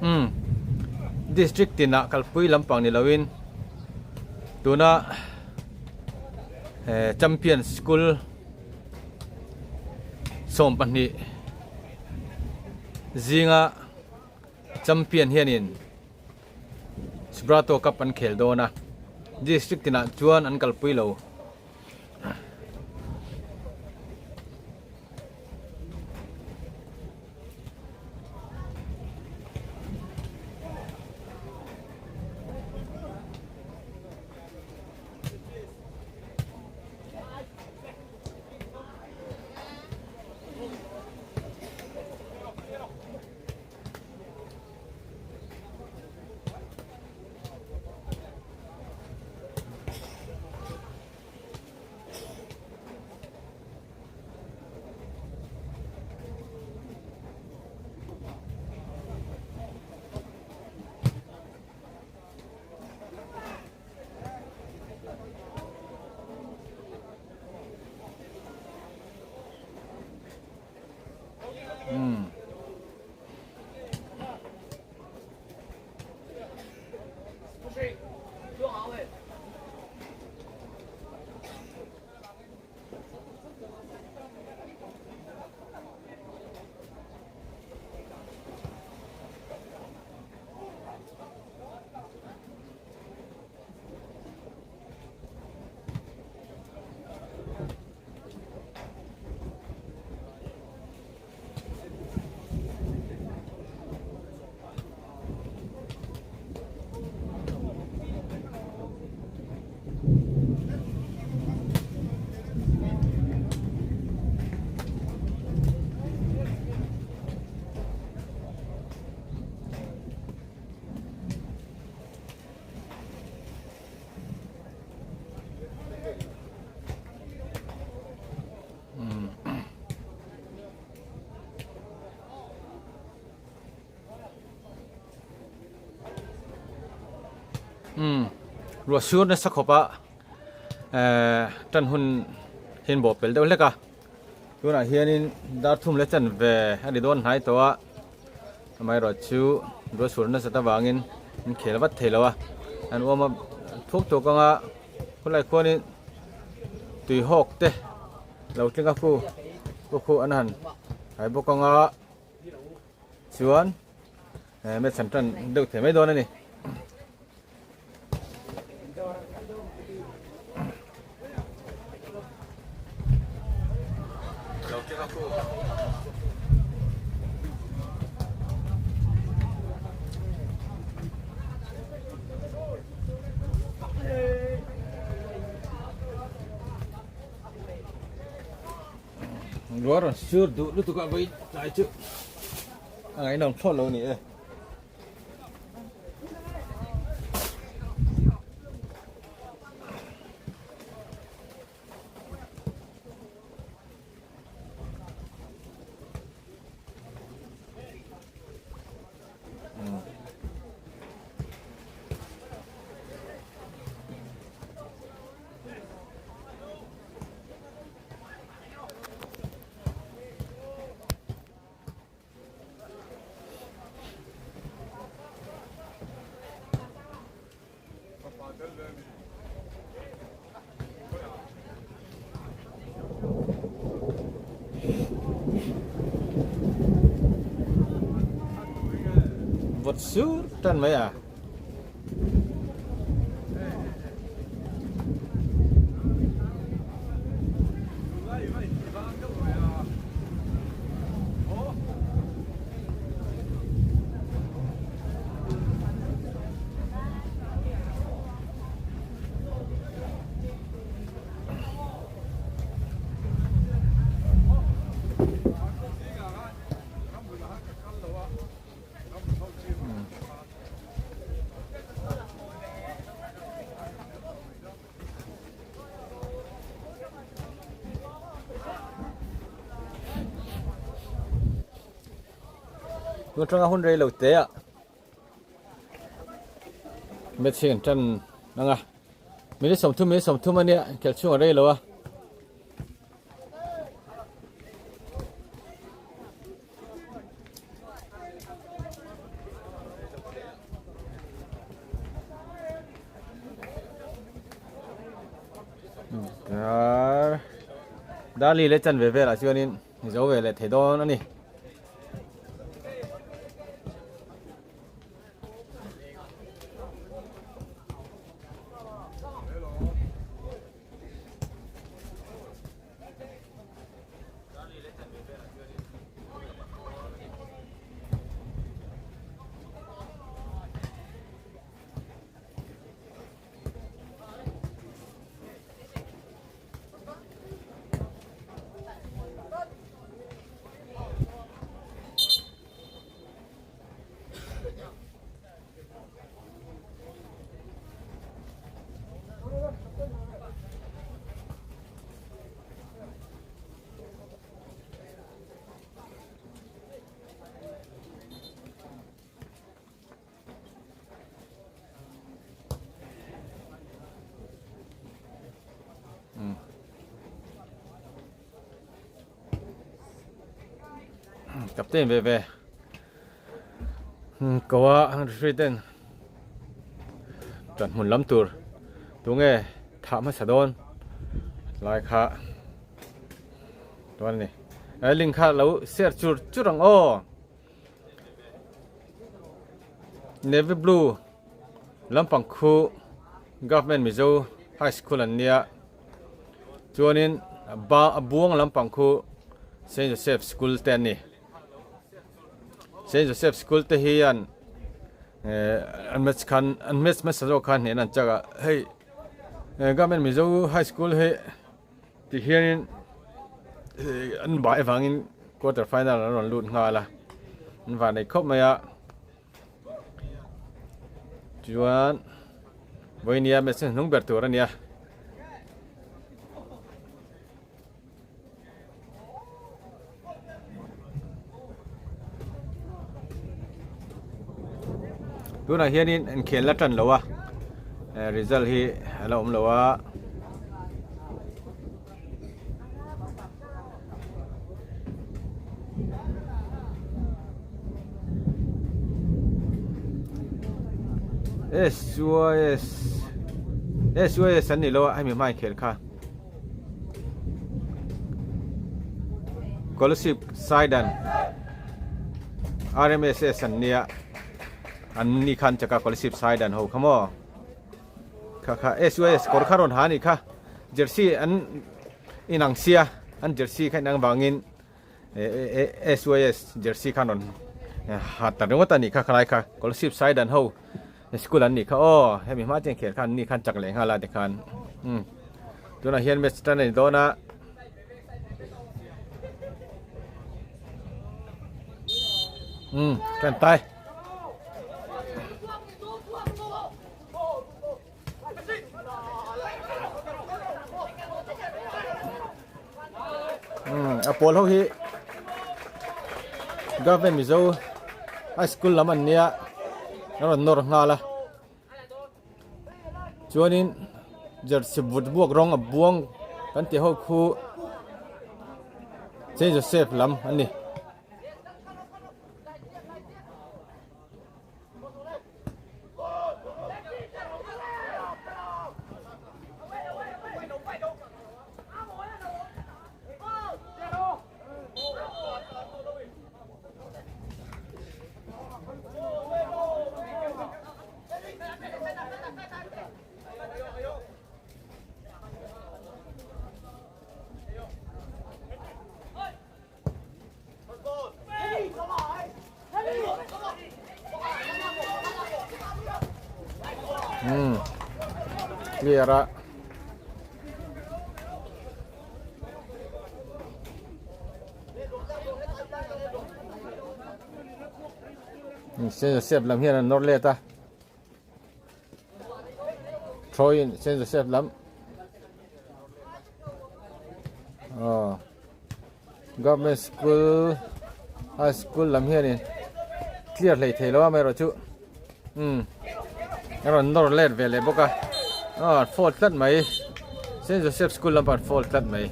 Umm district tinah kalpui lampang ni loin tuna eh champion school 12 zinga champion hianin Subrato cup an khel dawn a district tinah chuan an kalpui lo. Umm ruah sur nasa khawp a ehh tan hun hian bawh pel deuh hlek a tunah hianin dar thum leh chan ve a ni dawn hnai tawh a amaherawh chu ruah sur nasat avangin an khel vat thei lo a an uam a thuk thuk anga khawlai khuanin tui hawk te lo tling a khu khu an han hai bawk anga chuan. Match an tan deuh thei mai dawn a ni. Ruah rawn sur duh lutuk a vawi tlai chu. A ngaihnawm thlawt lo ni e. Vawt sur tan mai a. Tun atanga hun rei lo te ah match hi kan tan ang a minute 30 minute 30 ania khelh chhung a rei lo a. Dar Darli leh chan ve velah chuanin zo ve leh thei dawn a ni. Captain ve ve Goa referee ten tan hmun lam tur tunge thah hmasa dawn lai kha chuan a ni he link kha lo share chur chur ang aw navy blue lampang khu government mizo high school an nia chuanin ba a buang lampang khu saint joseph school te an ni. Saint Joseph School te hian eh an match khan an match hmasa zawk khan hnehna an chak a hei eh government Mizo High School hi ti hianin eh an bai avangin quarter final an rawn lut nghal a an van nei khawp mai a chuan vawinia match hnung ber tur a nia. Tunah hianin inkhel la tan lo a. Result hi a la awm lo a. SUIS SUIS an ni lo a hemi hma inkhel kha Kolasib Saidan RMSS an nia an ni khan chaka Kolasib Saidan ho kha maw Kha kha SUS kawr kha rawn ha anih kha jersey an inang sia an jersey kha inang vangin SUS jersey khan rawn ha ta ringawt anih kha khalai kha Kolasib Saidan ho school an nih kha aw hemi hma chian khel khan an ni khan chak leh nghal a tikhan umm tunah hian match tan a ni dawn a. Umm kan tai. A pawl ho hi government mizo high school lam an nia a rawn nawr nghal a chuanin jersey vut buak rawng a buang kan tih ho khu Saint Joseph lam an ni. Umm clear a Saint Joseph lam hian an nawr let a Thawiin Saint Joseph lam aw Government school high school lam hianin clear hlei thei lo a amaherawhchu umm a rawn nawr let ve leh bawk a aw an fault tlat mai Saint Joseph school lampang an fault tlat mai.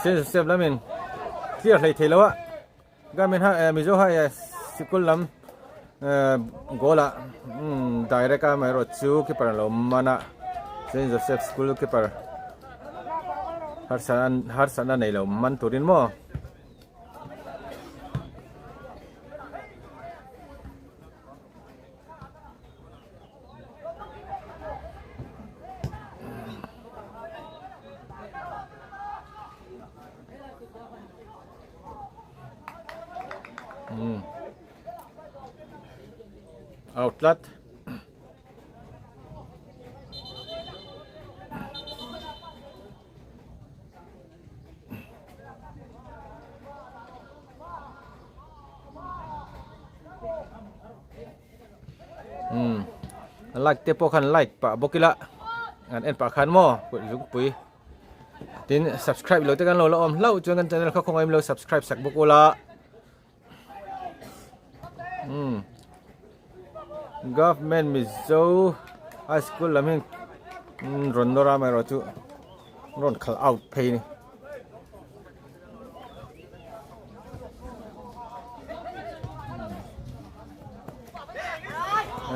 Saint Joseph lamin clear hlei thei lo a Government ha eh Mizo ha eh sikul lam eh goal ah umm direct a amaherawh chu keeper a lo man a Saint Joseph school keeper harsatna harsatna nei lo man turin maw. Hmm. Out tlat. Hmm. Like te pawh khan like pah bawk ila. An en pah khan maw kut zungpui. Tin subscribe lo te kan lo la awm hlauh chuan kan channel kha khawngaih lo subscribe sak bawk ula. Hmm. Government Mizo High School lam hian rawn nawr a amaherawh chu rawn khalh out phei a ni.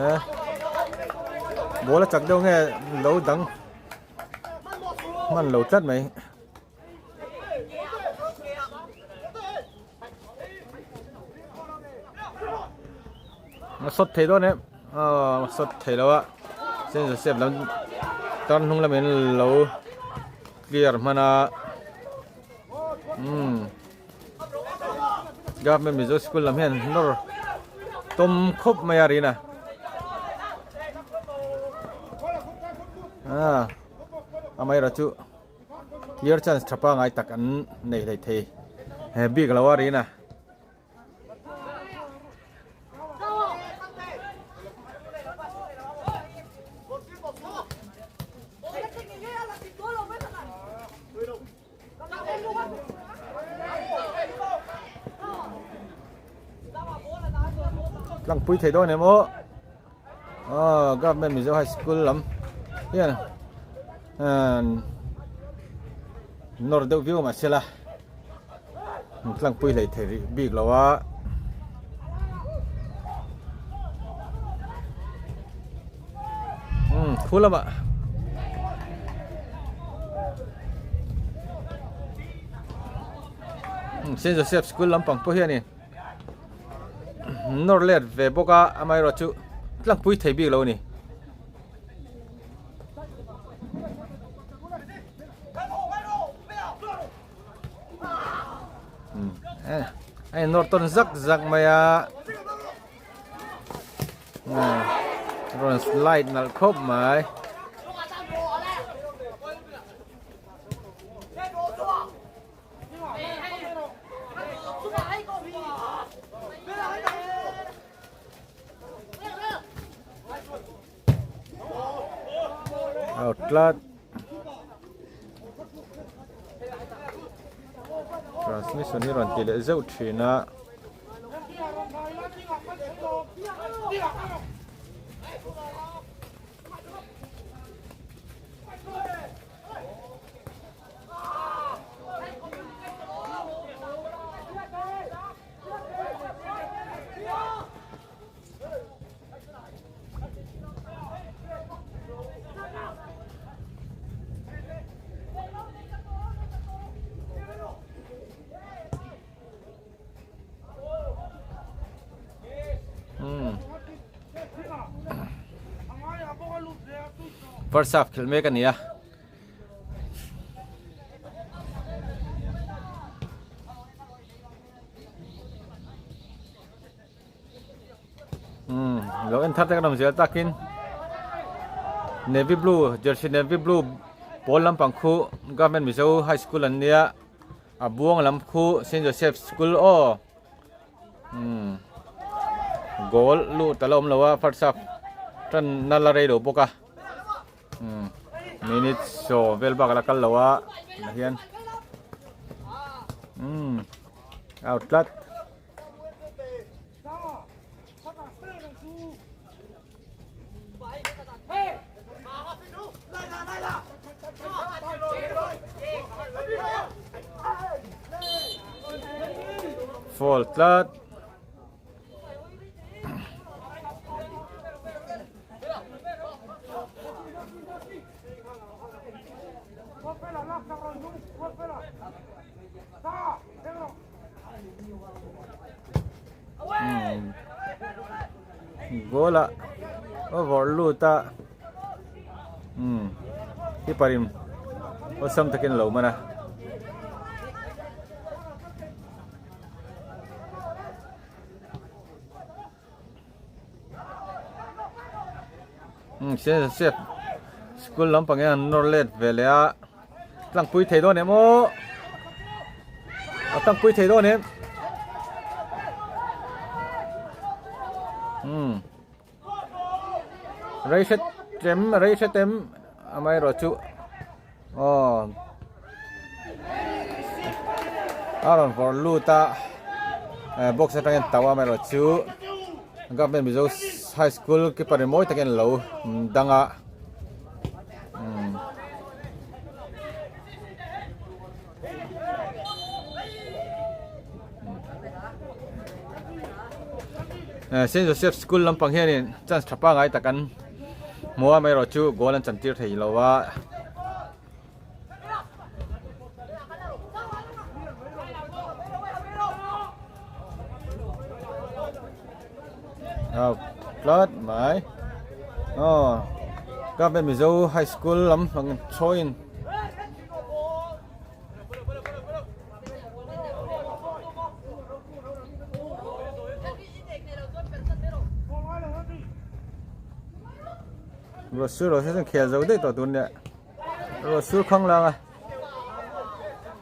Eh ball a chak deuh nge lo dang hman lo tlat mai. A sawt thei dawn em aw a sawt thei lo a Saint Joseph lam tar hnung lamin lo clear hman a umm government Mizo school lam hian nawr. Tawm khawp mai a rin a. Ah, amaherawh chu clear chance tha pangai tak an nei hlei thei he bik lo a rin a. Tlangpui thei dawn em aw aw government Mizo high school lam hian nawr deuh viau mahse la tlangpui hlei thei rih bik lo a. Umm khu lamah Saint Joseph School lampang pawh hianin nawr let ve bawk a amaherawh chu tlangpui thei bik lo a ni. A innawr tawn zak zak mai a. Rawn slide nalh khawp mai. Out tlat. Transmission hi rawn ti leh zeuh thin a. First half khelh mek a ni a. Umm lo en thar te kan awm zel takin navy blue jersey navy blue pawl lampang khu government mizo high school an nia a buang lam khu saint joseph school aw umm goal luh ta la awm lo a first half tan na la rei lo bawk a umm minute saw vel bak a la kal lo a tunah hian umm out tlat. Fall tlat. Goal ah a vawrh lut a umm keeper in awlsam takin a lo man a. Umm Saint Joseph school lampang hian an nawr let ve leh a tlangpui thei dawn em aw a tlangpui thei dawn em umm rei hret tem rei hret em amaherawh chu aw a rawn vawrh lut a eh box atangin tauh a amaherawh chu government mizo high school keeper in mawi takin alo dang a umm. Eh Saint Joseph school lampang hianin chance tha pangai tak an hmu a amaherawh chu goal an chantir thei lo a. Au tlat mai aw Government Mizo High School lam ang chawiin Ruah sur lo se chuan khel zo daih tawh tur nia. Ruah sur khang lang a.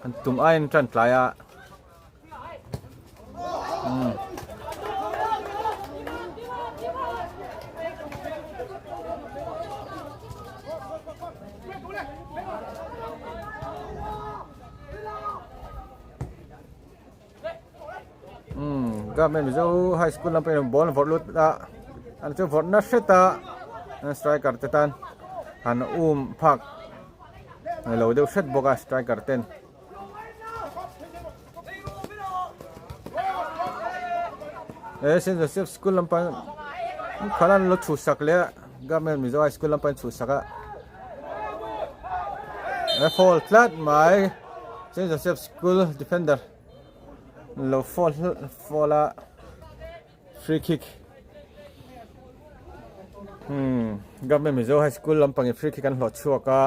An tum aiin tan tlai a. Umm. Umm government Mizo high school lam pawhin ball vawrh lut a an chu vawrh na hret a an striker te tan han um phak lo deuh hret bawk a striker ten. He Saint Joseph school lampang khan an lo chhuhsak leh a government Mizo high school lampang chhuhsak a a foul tlat mai Saint Joseph school defender lo foul foul a free kick hmm government Mizo high school lampangin free kick an hlawh chhuak a.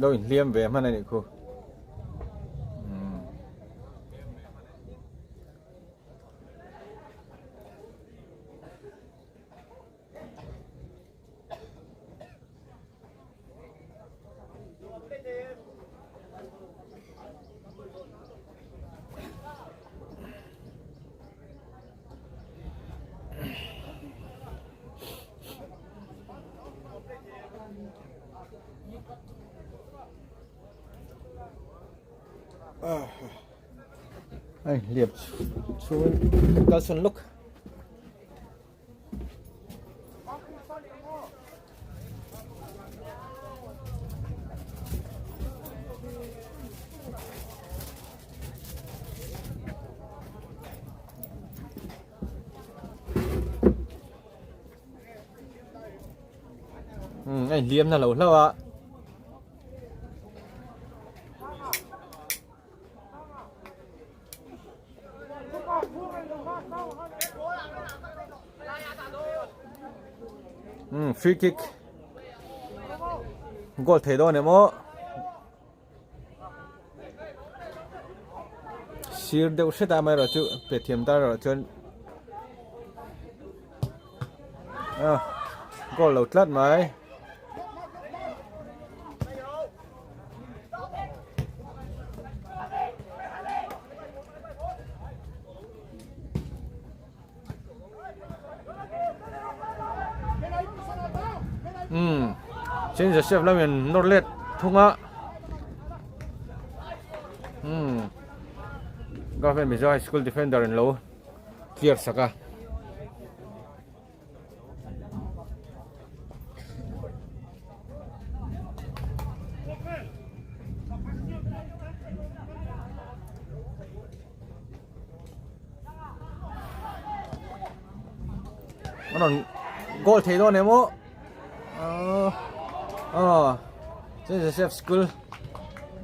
Lo inhliam ve hman a nih khu. Ai liap chhung kalsawn lawk. A inhliam na lo hlauh a. Um free kick goal thei dawn em aw sir deuh hret a amaherawh chu pe thiam tan erawh chuan ah goal lo tlat mai. Umm Saint Joseph lamin nawr let thung a umm Government Mizo High School defender in lo clear sak a. An rawn goal thei dawn em aw aw Saint Joseph School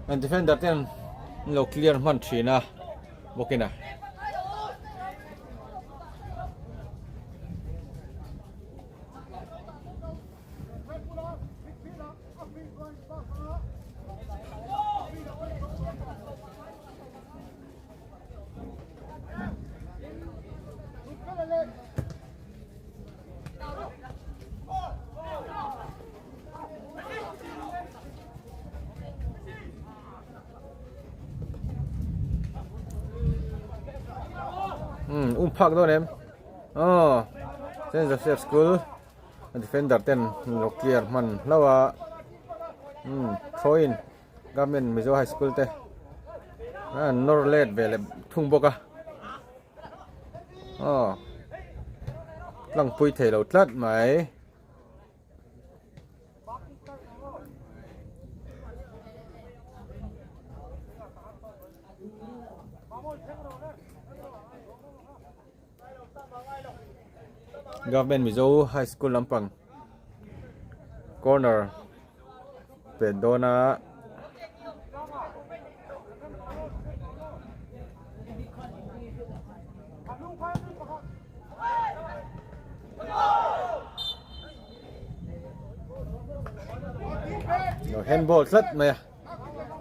an defender ten an lo clear hman thin a bawkin a. Um um phak dawn em aw Saint Joseph School defender ten lo clear hman hlauh a um thawiin Government Mizo High School te an nawr let ve leh thung bawk a aw tlangpui thei lo tlat mai. Government Mizo High School lampang corner pet dawn a. Handball tlat mai a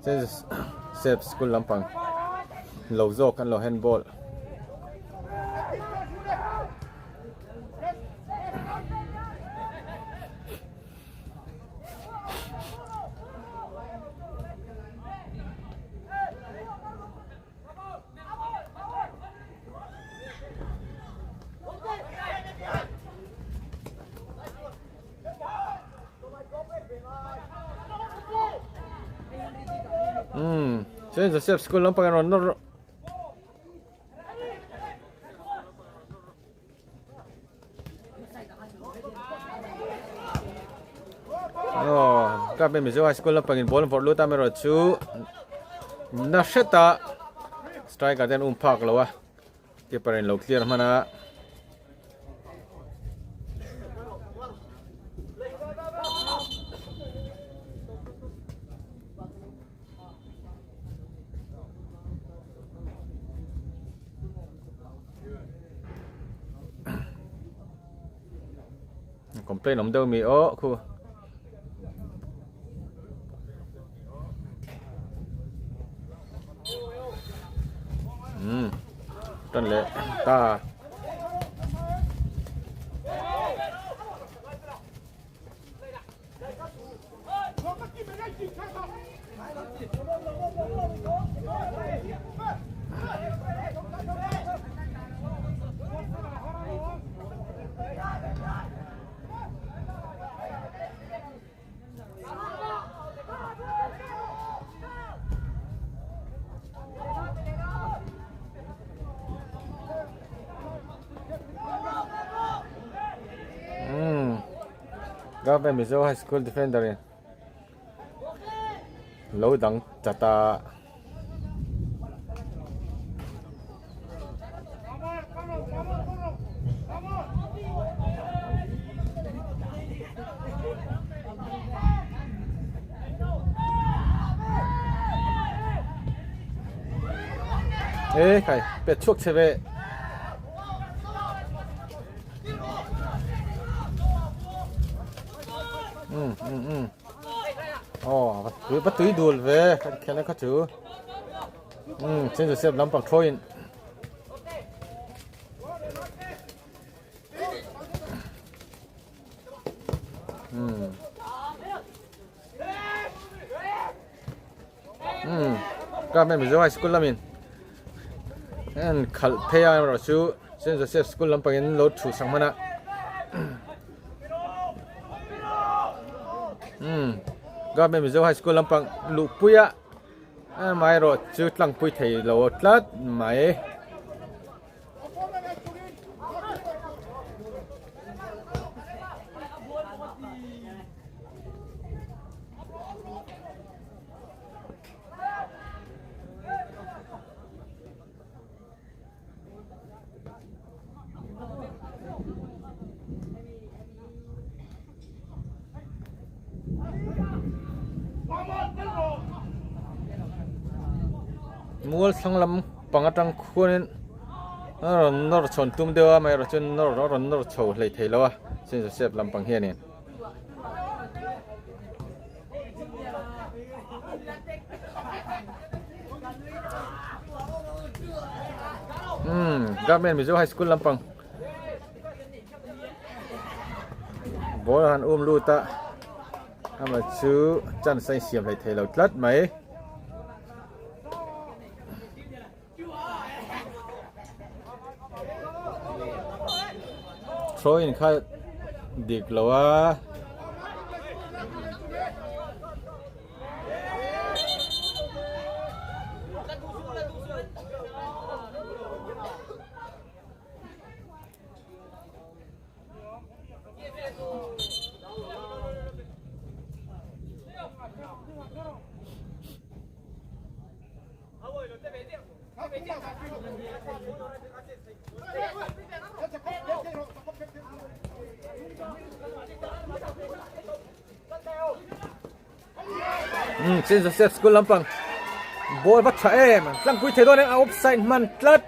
Saint Joseph school lampang lo zawk an lo handball. Umm Saint Joseph school lampang an rawn nawr Aw ka Mizo High School lampangin ball an vawrh lut a amaherawh chu na hret a striker te an um phak lo a keeper in lo clear hman a. Complain awm deuh mi aw khu. Um tan leh ta. Government Mizo High School defender in lo dang chat a. E khai pet chhuak che ve. Um um um aw va va tui dul ve kan khelh a kha chu um Saint Joseph lampang thawiin um um ka Mizo High School lamin an khalh phei a erawh chu Saint Joseph School lampangin lo thu sak hman a um government Mizo High School lampang luhpui a amaherawh chu tlangpui thei lo tlat mai. Mual thlang lam pang atang khuanin a rawn nawr chhawn tum deuh a amaherawh chuan nawr a rawn nawr chho hlei thei lo a Saint Joseph lampang hianin. Umm Government Mizo High School lampang ball han um lut a ama chu chance a insiam hlei thei lo tlat mai. Throwing kha dik lo a. Um Saint Joseph School lampang ball va tha em tlangpui thei dawn em a offside hman tlat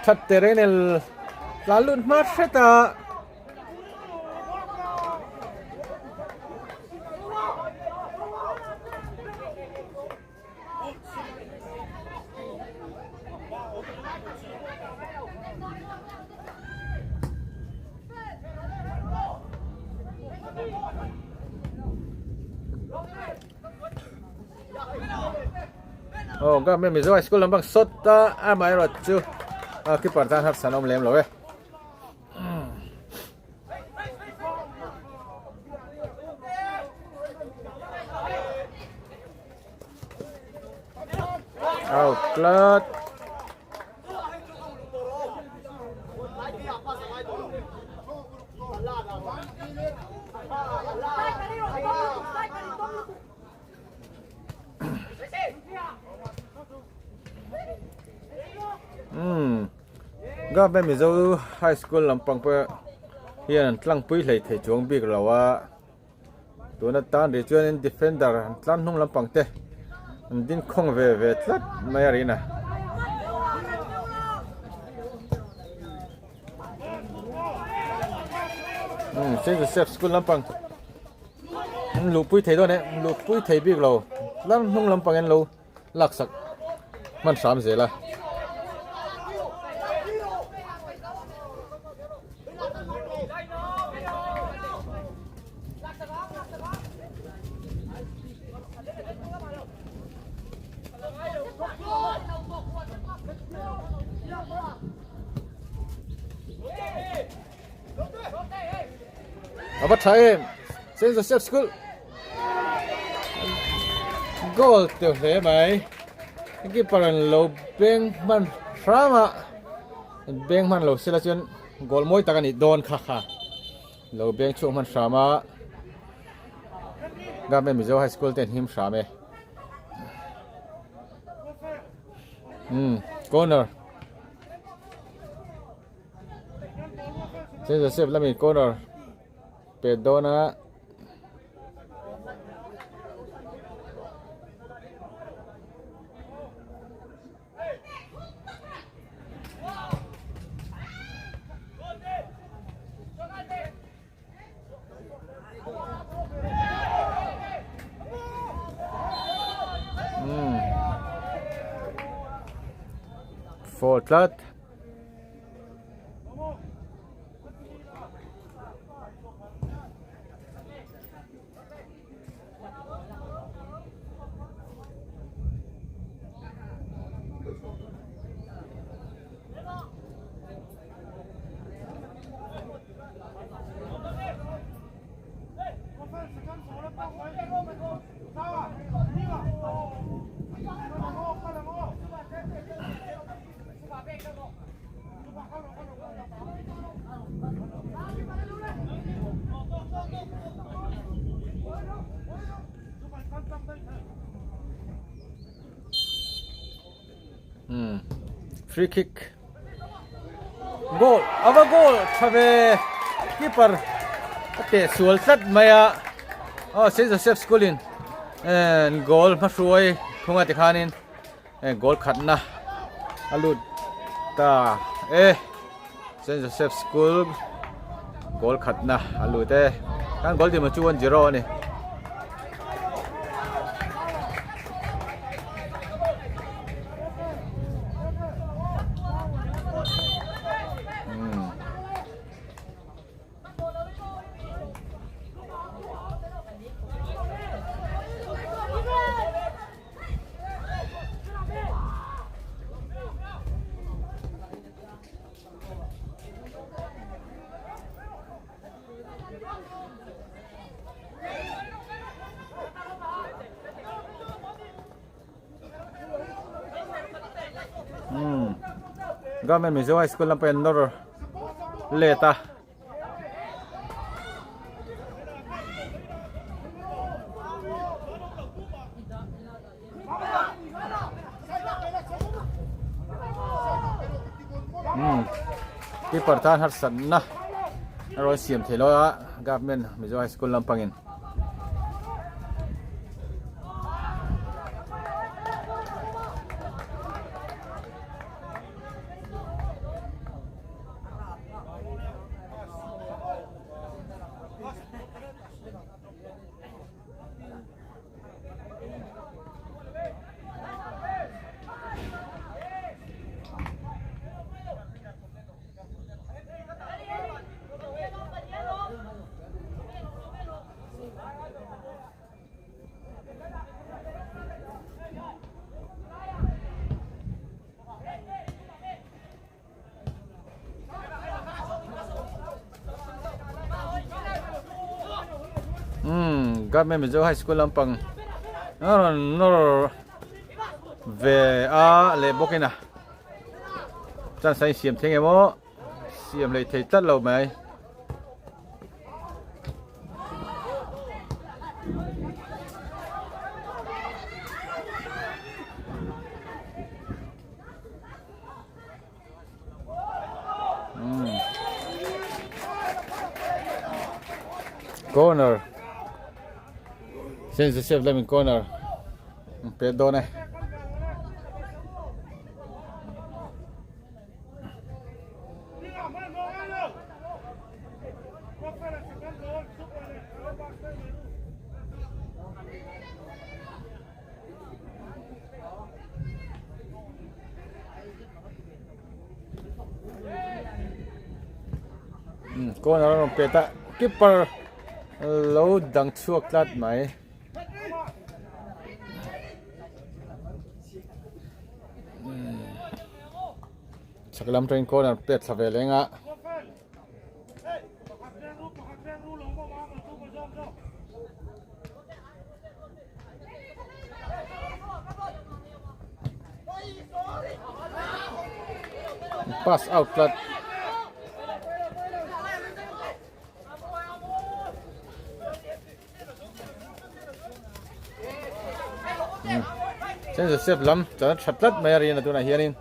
that terenel tlan lut hma hret a. Aw Government Mizo High School lampang sawt a amaherawhchu keeper tan harsa an awm lem lo e. Out tlat. Umm Government Mizo High School lampang pawh hian an tlangpui hlei thei chuang bik lo a tuna tan rih chuanin defender an tlan hnung lampang te an din khawng ve ve tlat mai a rina. Umm Saint Joseph School lampang an luhpui thei dawn e luhpui thei bik lo tlar hnung lampang in lo laksak hman hram zel a. A va tha em Saint Joseph School goal teuh hle mai keeper an lo beng hman hram a beng hman lo sela chuan goal mawi tak a nih dawn kha kha lo beng chhuak hman hram a Government Mizo High School te an him hram e umm corner. Saint Joseph lami corner pet dawn a. Foul tlat. Free kick goal ava goal tha ve keeper a teh sual tlat mai a aw Saint Joseph School in goal hmahruai thunga tikhanin goal khatna a lut ta e Saint Joseph School goal khatna a lut e kan goal dim chu 1-0 a ni. Hmm. Government Mizo High School lampa in nawr let a. Hmm. Keeper tan harsatna a rawn siam thei lo a Government Mizo High School lampangin. Government Mizo High School lampang a rawn nawr ve a leh bawk in a chance a insiam thei nge maw siam hlei thei tlat lo mai. Corner Saint Joseph lamin corner an pet dawn e. Corner a rawn pet a keeper lo dang chhuak tlat mai. Chhak lam atangin corner pet thla ve leng a. Pass out tlat. Saint Joseph lam chuan a tha tlat mai a rin a tunah hianin.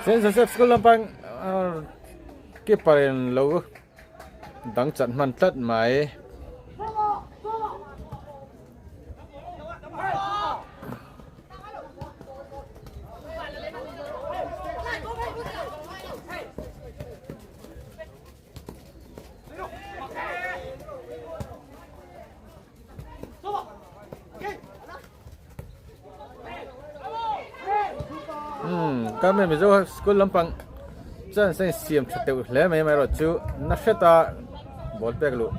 Saint Joseph School lampang keeper in lo dang chat hman tlat mai. Carmen Mizo School lampang chuan se siam tha teuh hle mai amaherawh chu na hreta ball pek luh.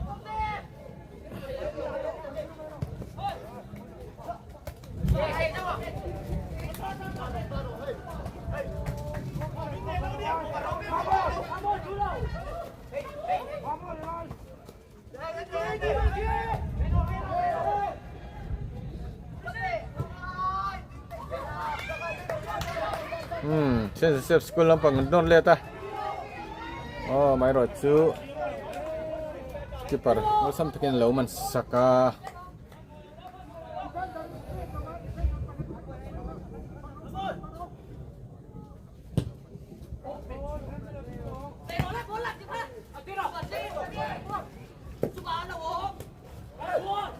Hmm, Saint Joseph School lampang an dawn let a. Oh, mai rawh chu keeper awlsam takin lo man sak a.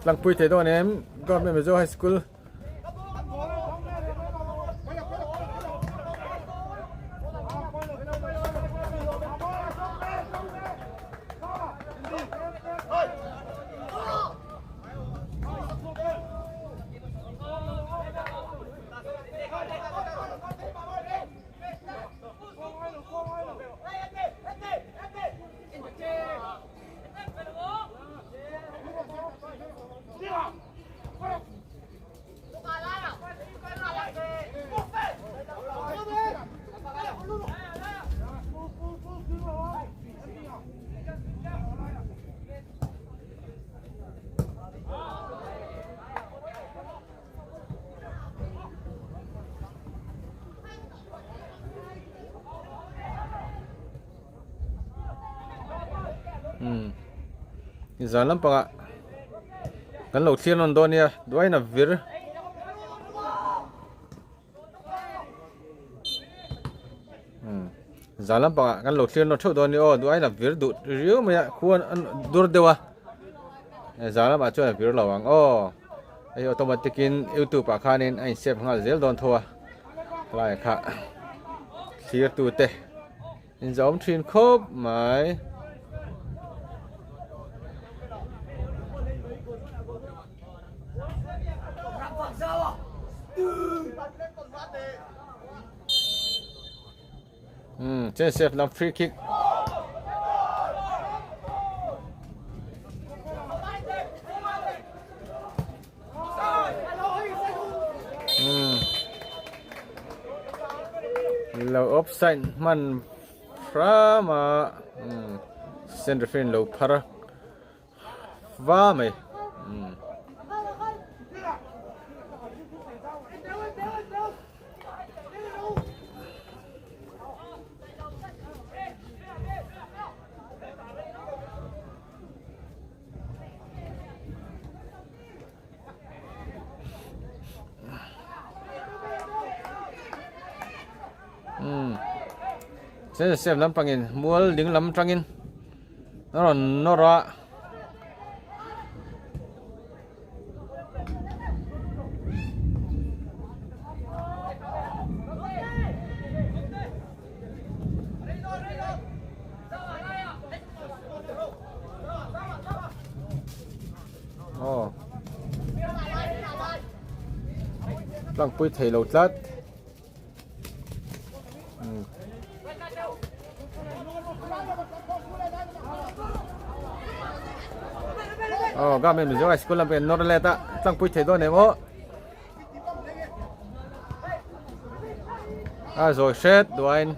Tlangpui thei dawn em Government Mizo High School Zan lampangah. Kan lo thlir nawn dawn nia duain a vir. Zan lampangah kan lo thlir nawn theuh dawn nia aw duain a vir duh riau mai a khuan a dur deuh a zan lamah chuan a vir lo ang aw hei automatic in youtube ah khanin a in save nghal zel dawn tho a helaiah kha thlir tute. Inzawm thin khawp mai. Chen save lam free kick. Lo offside hman hram a center field lo phar va mai. Saint Joseph lampangin mual ding lam atangin a rawn nawr a. Aw tlangpui thei lo tlat aw government Mizo high school lam nawr let a tlangpui thei dawn em aw a zawi hret duain.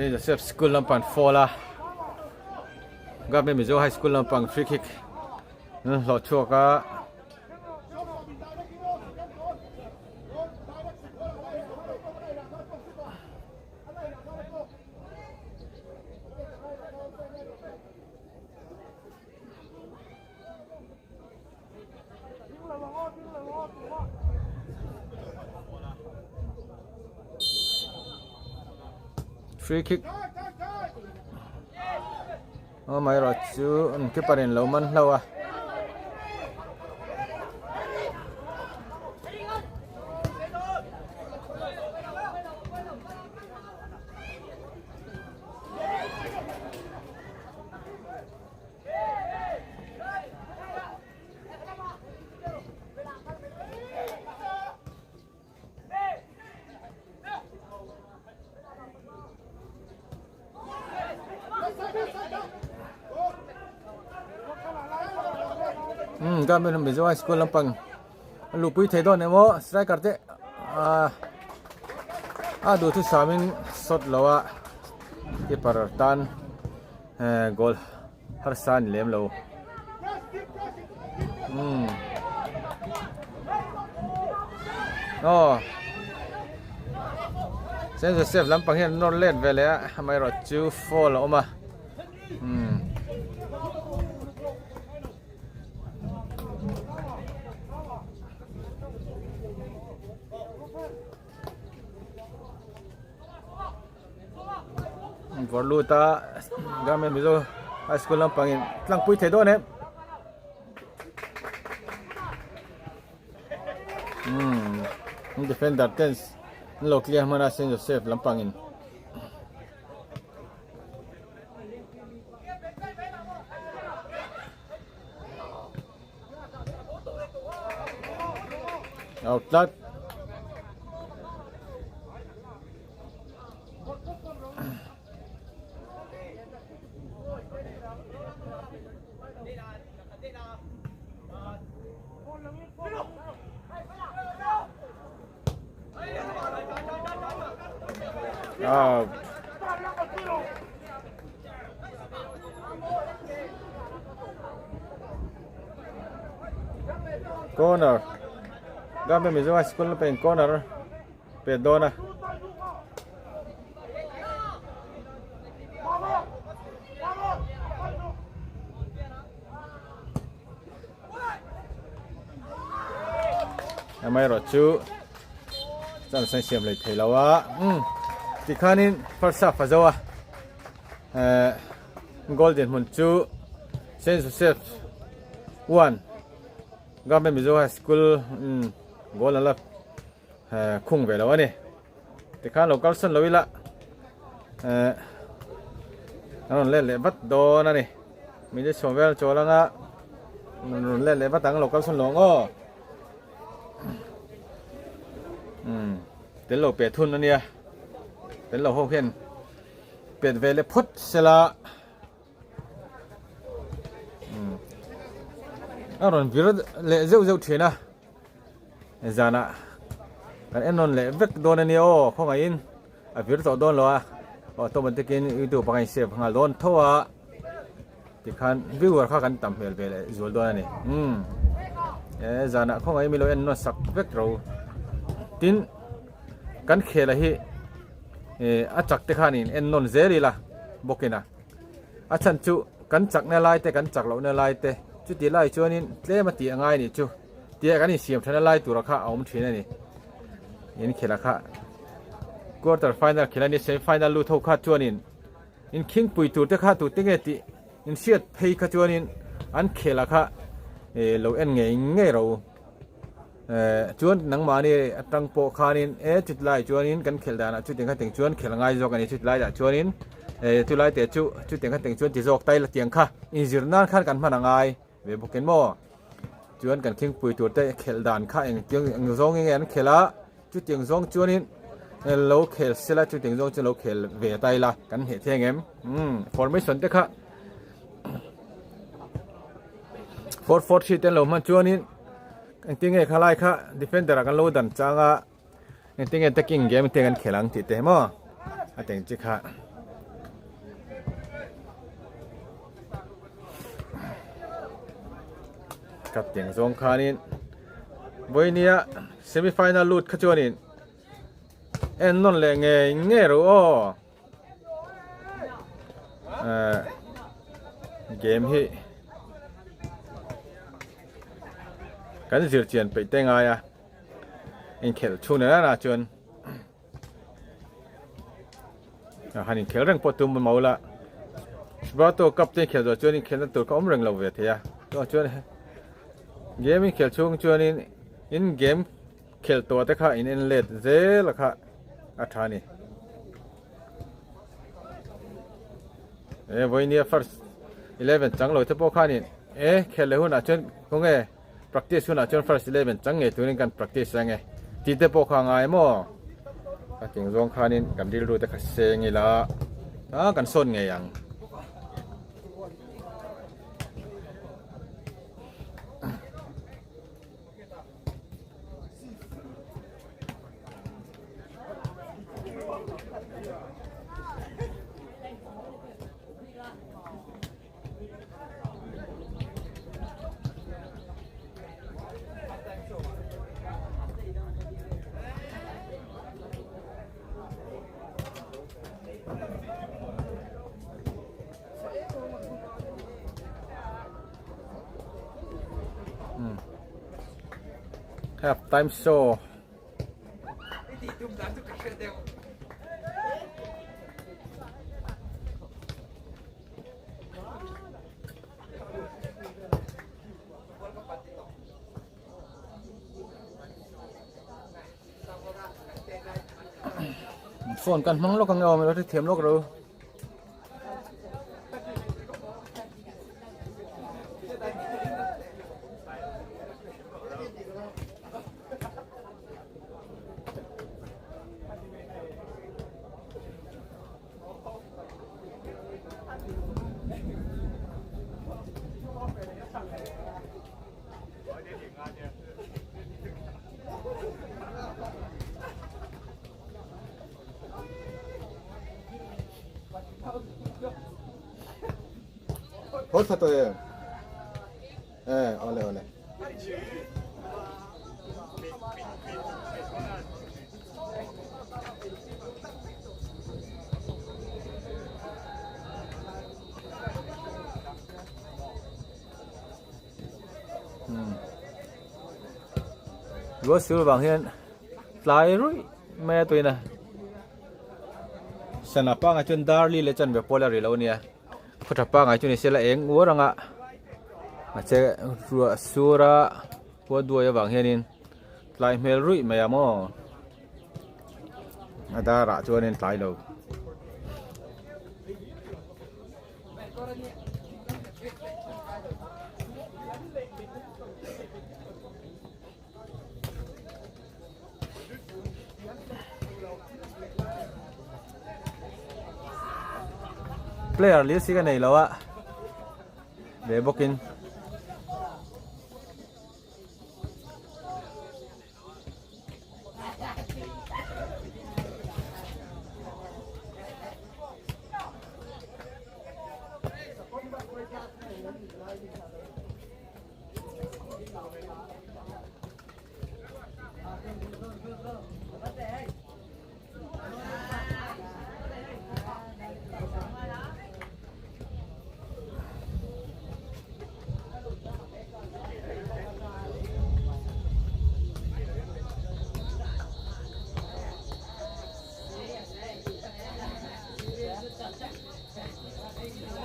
Saint Joseph School lampang fall a. Government Mizo High School lampang free kick an hlawh chhuak a. Free kick amaherawh chu an keeper in lo man hlauh a. Um government Mizo high school lampang a luhpui thei dawn em aw striker te ah a duhthusam in shot lo a keeper tan eh goal harsa a ni lem lo umm aw Saint Joseph lampang hian an nawr let ve leh a amaherawh chu foul a awm a umm. Vawrh lut a Government Mizo High School lampangin tlangpui thei dawn em umm defender ten an lo clear hman a Saint Joseph lampangin. Out tlat. Out. Corner. Government Mizo High School pen corner pe dawn a. Amaherawh chu chance an siam leh thei lo a umm tikhanin first half a zo a ehh goal dinhmun chu Saint Joseph 1 Government Mizo High School umm goal an la ehh khung ve lo a ni. Tikhan lo kalsan lo ila eh an rawn let leh vat dawn a ni. Minute chhuah vel chawl anga rawn let leh vat ang lo kalsan lo ang aw. Umm tel lo pet hun a nia tel lo ho hian pet ve leh phawt sela umm a rawn vir leh zeuh zeuh thin a. Zanah kan en nawn leh vek dawn a nia aw khawngaihin a vir tawh dawn lo a automatic in youtube ah khan in save nghal dawn tho a tikhan viewer kha kan tam hmel ve leh zual dawn a ni umm e zanah khawngaihin milo en nawn sak vek ro tin kan khela hi eh a chak te khan in en nawn zel ila bawk ina a chhan chu kan chakna lai te kan chak lohna lai te chuti lai chuanin tlem a tih a ngai anih chu. Tia kan insiam thana lai tura kha a awm thin a ni. In khela kha quarter final khela ni semi final lut ho kha chuanin in khingpui tur te kha tute nge tih in hriat phei kha chuanin an khela kha eh lo en ngei ngei ro eh chuan nangmahni atang pawh khanin e chutlai chuanin kan khel danah chutiang kha teng chuan khel ngai zawk a ni chutlai lah chuanin eh chulai te chu chutiang kha teng chuan ti zawk tai la tiang kha inzir nan khan kan hman a ngai. Ve bawkin maw? Chuan kan thingpui tur te khelh dan kha eng tiang eng zawng nge an khelh a, chutiang zawng chuanin lo khel sela chutiang zawng chuan lo khel ve ta ila kan hneh thei angem? Umm formation te kha 4-4-3 te an lo hman chuanin engtin nge khalai kha defender ah kan lo dan chang a engtin nge attacking game te kan khel ang tih te maw a teng chi kha. Ka teng zawng khanin vawinia semi final lut kha chuanin en nawn leh ngei ngei ro aw eh game hi kan zir chian peih te ngai a inkhelh chhun nen ah chuan. A han inkhel reng pawh tum mau la Shbato cup te inkhel zawh chuan inkhelna tur kha awm reng lo ve thei a chuvang chuan game inkhel chhung chuanin in game khelh tawh te kha in en let zel a kha a tha a ni e vawinia first 11 chang lo te pawh khanin e khelh leh hunah chuan khawnge Practice hunah chuan first 11 chang ngei turin kan practice ang e tih te pawh kha a ngai maw? A ting zawng khanin kan rilru te kha seng ila a kan sawn ngei ang. Half time show. Phone kan hmang lawk ang e aw milo hrethiam lawk ro. Haw tha tawh em? Eh, awle awle. Hmm. Lua sil vang hian tlai ruih mai a tuina. Sana pangai chuan darli leh chanve pawl a ri lo ania. Khaw tha pangai chu ni se la eng uar anga mahse ruah sur a khua duai avang hianin tlai hmel ruih mai a maw a darah chuanin tlai lo. Player list hi ka nei lo a ve bawkin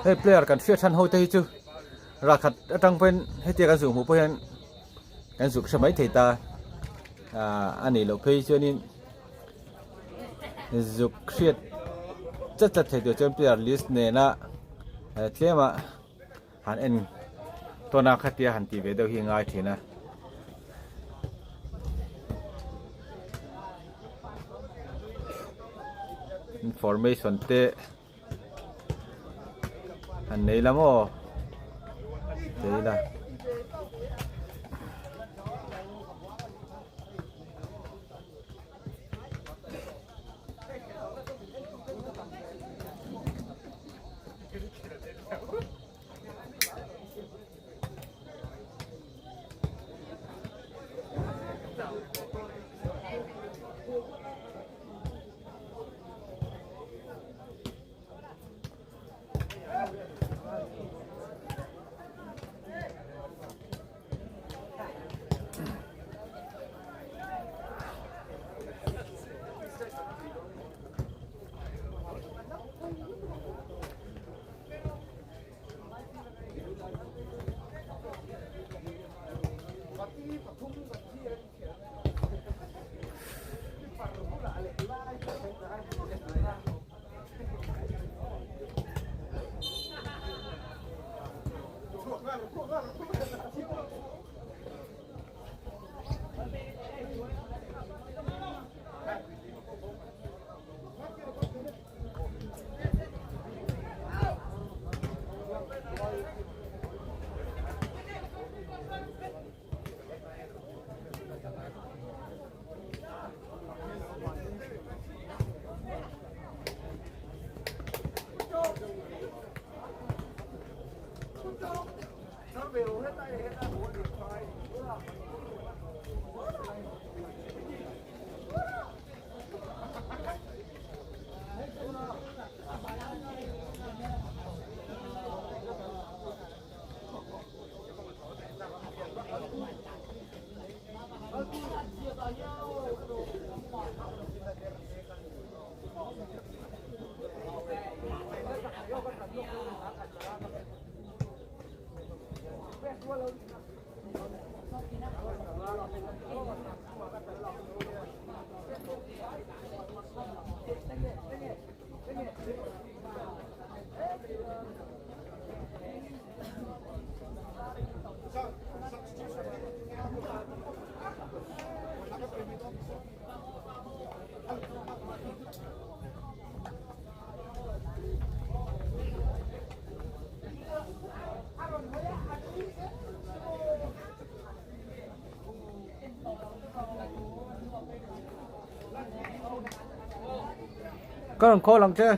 Hei player kan hriat than ho te hi chu Rakhat atang pawhin hetia kan zuk hmuh pawh hian kan zuk hre mai thei ta ah a nih loh phei chuanin zuk hriat chat chat thei tur chuan player list nena tlema han en tawn a khatia han tih ve deuh hi a ngai thin a. Information te. Han nei la maw nei la. Ka rawn call ang che.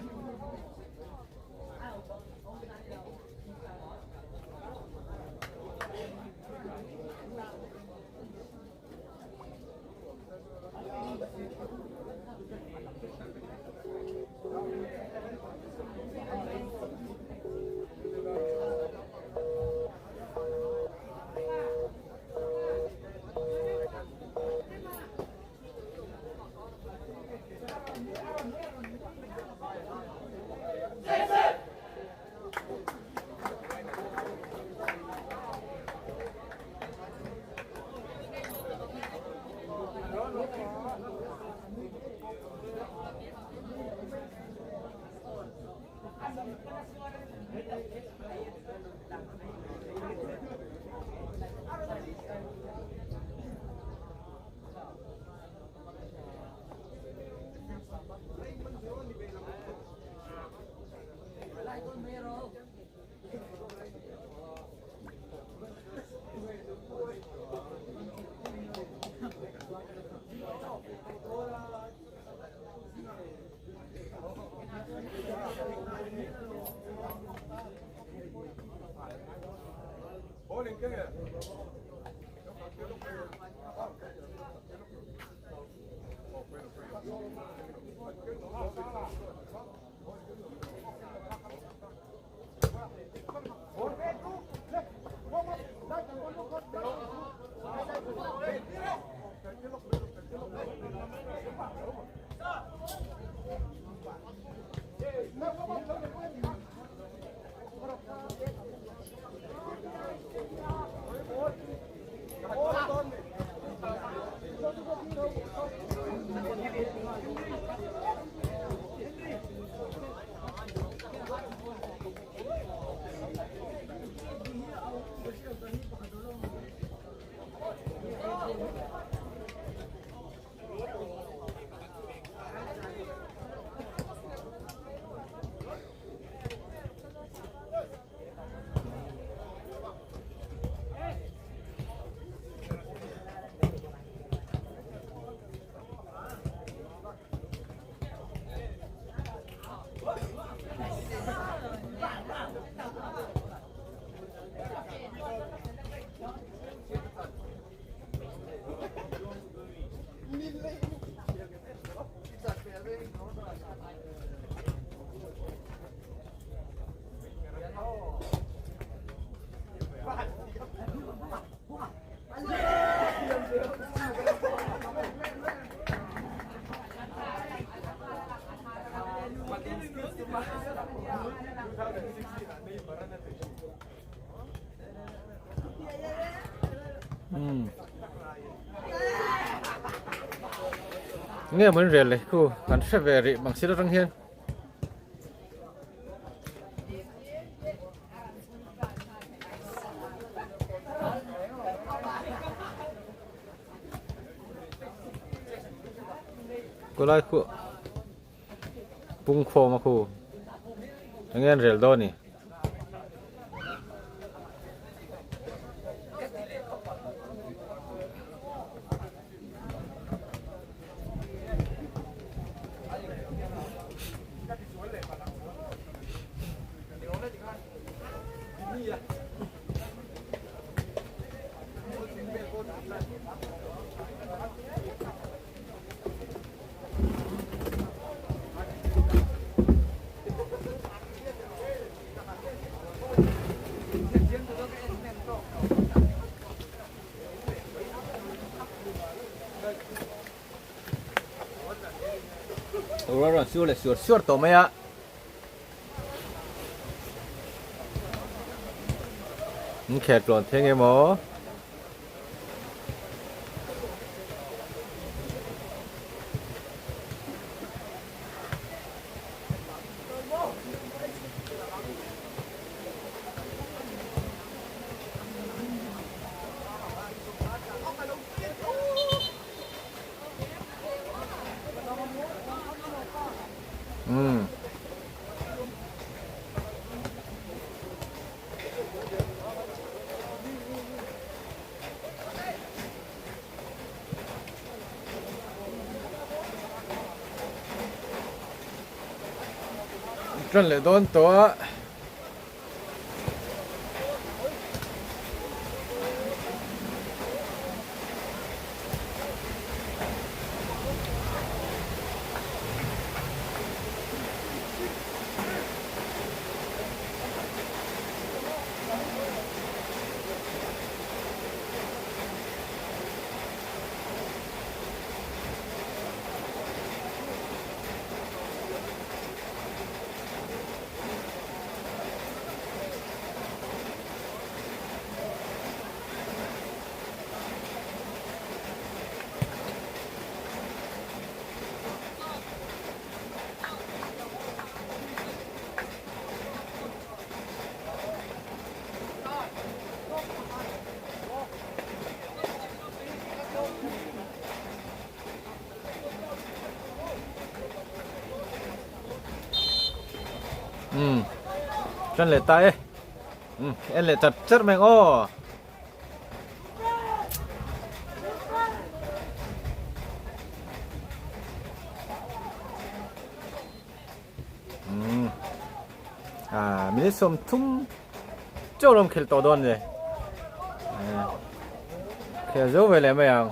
Umm nge maw in rel le khu kan hre ve rih mang sir atang hian. Kulai khu pungkhawm a khu enge an rel dawn ni. Ruah rawn sur leh suar suar tawh mai a. In kher tlawn theng emaw. Umm. Ṭan leh dawn tawh a. Umm tan leh ta e umm en leh chat chat mai ang aw. Umm ah minute 30 chauh lawm khelh tawh dawn le. Khel zo ve leh mai ang.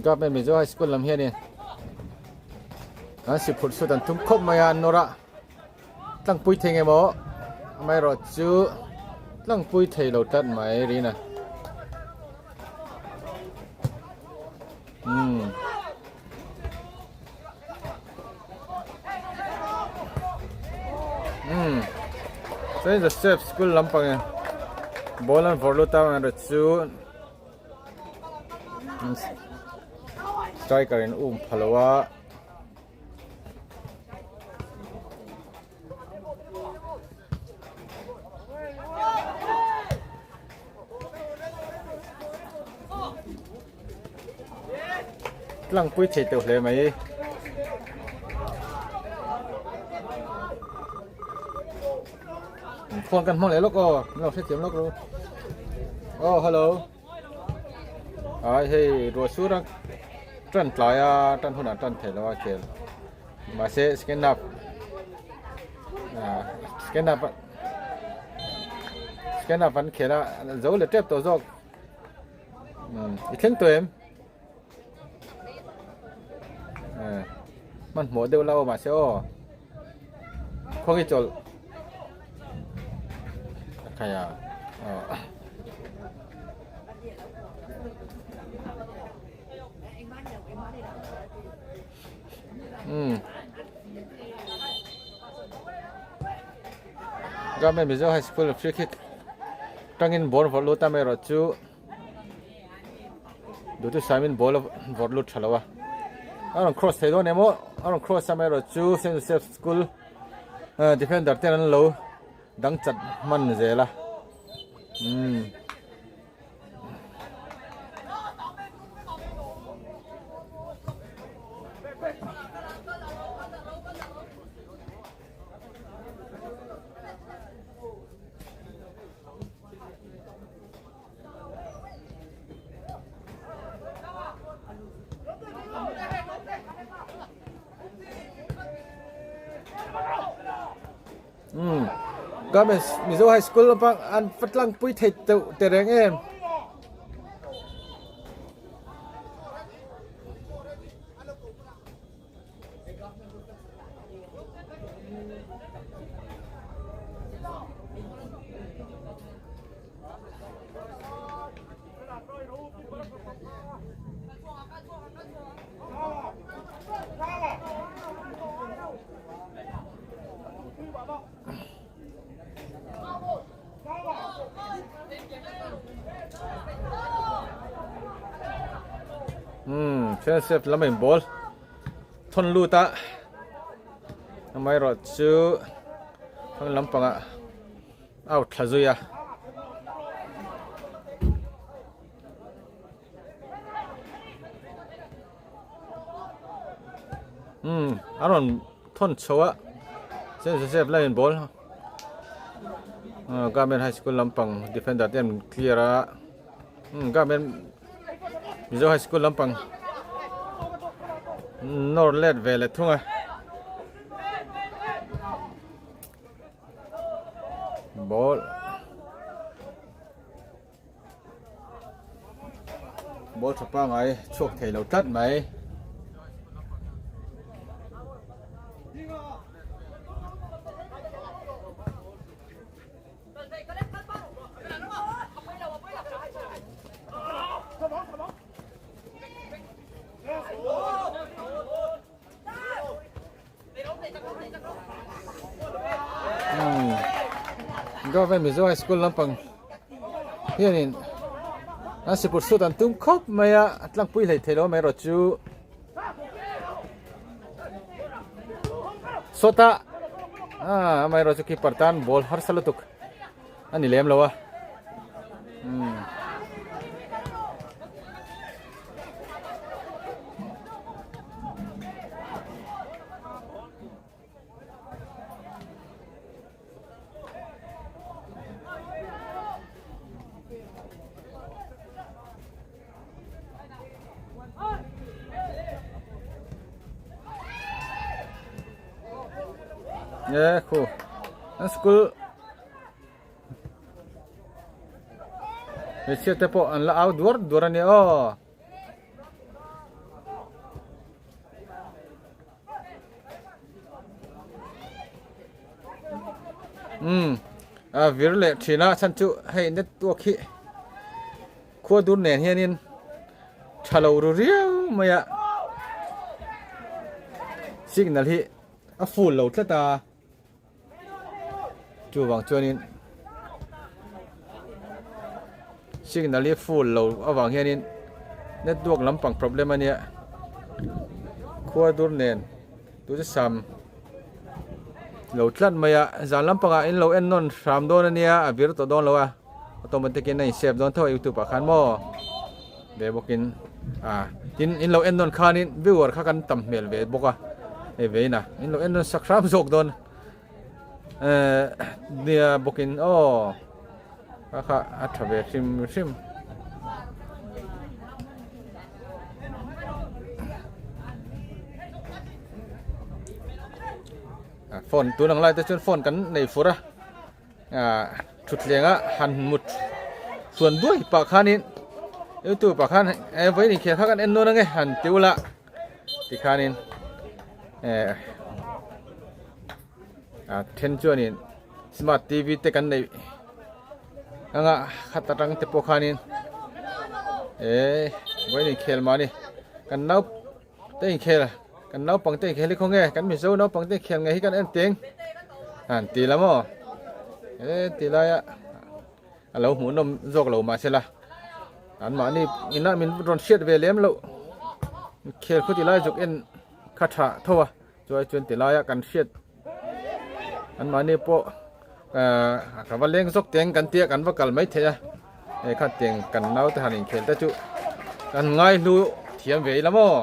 Government Mizo High School lam hianin an si phurh chhut an tum khawp mai a an nawr a tlangpui thei nge maw amaherawh chu tlangpui thei lo tlat mai rin a umm umm Saint Joseph School lampang in ball an vawrh lut a amaherawh chu striker in um pha lo a. Tlangpui thei teuh hle mai. Phone kan hmang leh lawk aw, min lo hrethiam lawk ru. Aw hello. Ai hei ruah sur a tan tlai a tan hunah tan theih loh a khel mahse second half ah second half second half an khel a zo leh tep tawh zawk umm i thleng tawh em eh hmanhmawh deuh la aw mahse aw khawnge chawlh a khai a aw. Umm Government Mizo High School free kick tangin ball vawrh lut a amaherawh chu duhtu saimin ball a vawrh lut tha lo a a rawn cross thei dawn em aw a rawn cross a amaherawh chu Saint Joseph School defender ten an lo dang chat hman zel a umm. Umm Government Mizo High School lampang an va tlangpui thei teuh te reng em. Umm Chelsea lam in ball thawn lut a amaherawh chu thlang lampangah out thla zui a. Umm a rawn thawn chho a Saint Joseph line ball ah Government High School lampang defender te an clear a umm Government Mizo High School lampang nawr let ve leh thung a. Ball Ball tha pangai chhuak thei lo tlat mai. Government Mizo High School lampang hianin an sipur sut an tum khawp mai a a tlangpui hlei thei lo mai erawh chu sawtah ah amaherawh chu keeper tan ball harsa lutuk a ni lem lo a umm. E khu an school hmeichhia te pawh an la au duar duar a nia aw. Umm a vir leh thin a chhan chu hei network hi khua dur nen hianin tha lo ru riau mai a signal hi a full lo tlat a chuvang chuanin signal hi full lo avang hianin network lampang problem a nia khua dur nen tute sam lo tlat mai a zan lampangah in lo en nawn hram dawn a nia a vir tawh dawn lo a automatic in a in save dawn tho a youtube ah khan maw ve bawkin a tin in lo en nawn khanin viewer kha kan tam hmel ve bawk a hei ve in a in lo en nawn sak hram zawk dawn eh nia bawkin aw kha kha a tha ve hrim hrim. Phone tun ang lai te chuan phone kan nei fur a ah thutthleng a han mut chuan duai pah khanin youtube ah khan eh vawiin inkhel kha kan en dawn ange han ti ula tikhanin eh a then chuanin smart tv te kan neih anga khat atang te pawh khanin eh vawiin inkhel mahni kan nau te inkhel kan naupang te inkhel hi khawnge kan mizo naupang te inkhel ngei hi kan en teng han ti la maw he ti laia a lo hmuh nawm zawk lo mahse la an mahni ina min rawn hriat ve lem loh inkhel khaw ti lai zuk en kha tha tho a chuai chuan ti laia kan hriat an mahni pawh ahh ka va leng zawk teng kan tia kan va kal mai thei a hei kha tiang kan naute han inkhel te chu kan ngai hlu thiam ve ila maw.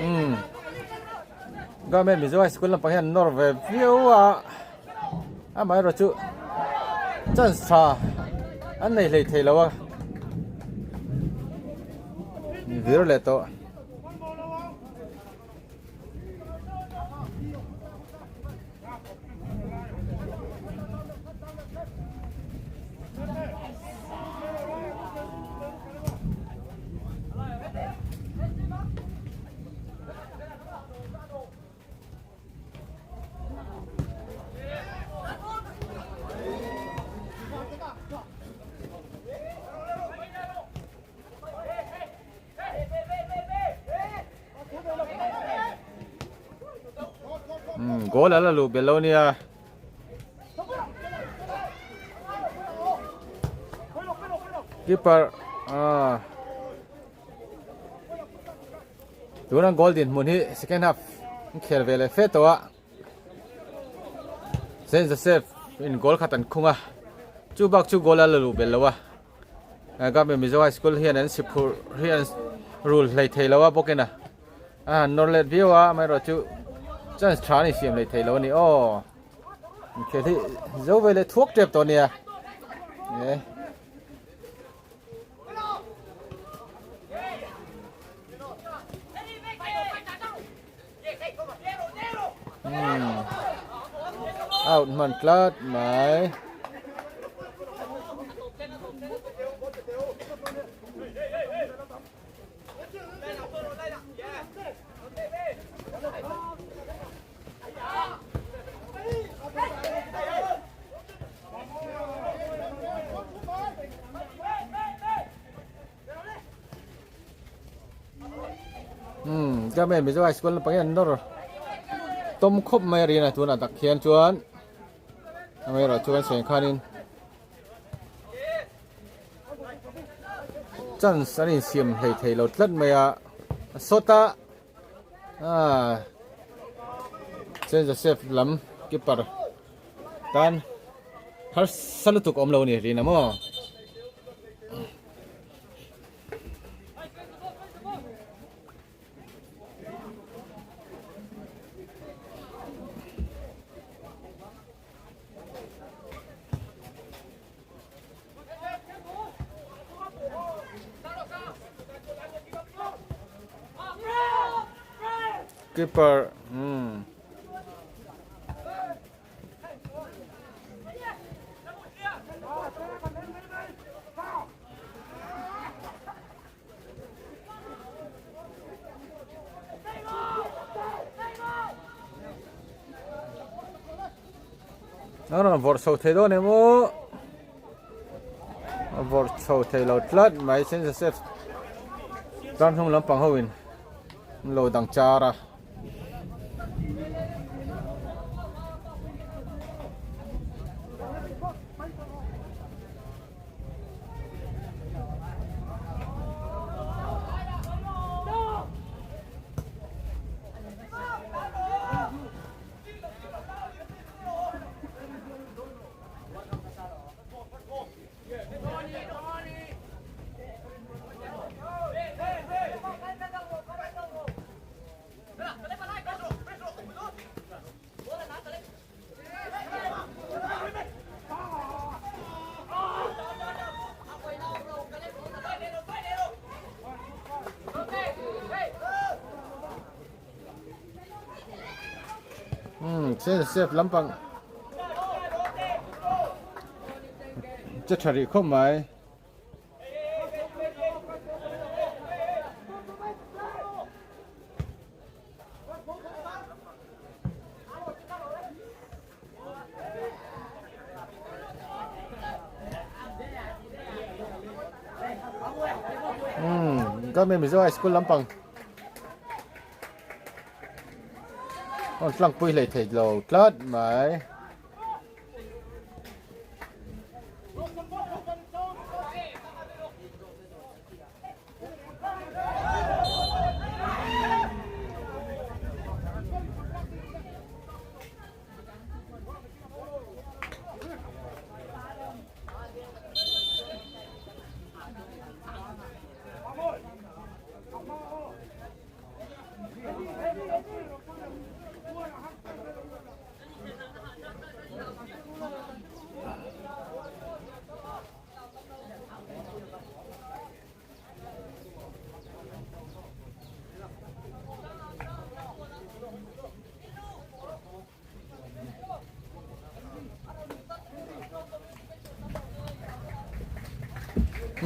Umm Government Mizo High School lampang hian an nawr ve viau a amaherawh chu chance tha an nei hlei thei lo a vir leh tawh. Goal a la luh belh lo nia. Keeper ah tuna goal dinhmun hi second half an khel ve leh fe tawh a Saint Joseph in goal khat an khung a chu bak chu goal a la luh belh lo a. Government Mizo High School hian an siphurh hi an rul hlei thei lo a bawkin a a han nawr let viau a amaherawh chu chance tha an insiam hlei thei lo a ni aw inkhel hi zo ve leh thuak tep tawh a nia e. Hmm. Out hman tlat mai. Umm Government Mizo High School lampang hian an nawr tawm khawp mai a rin a tunah tak hian chuan amaherawh chu kan sawi ang khanin. Chance an insiam hlei thei lo tlat mai a, sawta ah Saint Joseph lam keeper tan harsa lutuk awm lo a ni rin a maw. Keeper hmm. A rawn vawrh chho thei dawn em aw a vawrh chho thei lo tlat mai Saint Joseph tlar hnung lampang ho in an lo dang char a. Umm Saint Joseph lampang che tha rih khawp mai. Umm Government Mizo High School lampang aw tlangpui hlei thei lo tlat mai.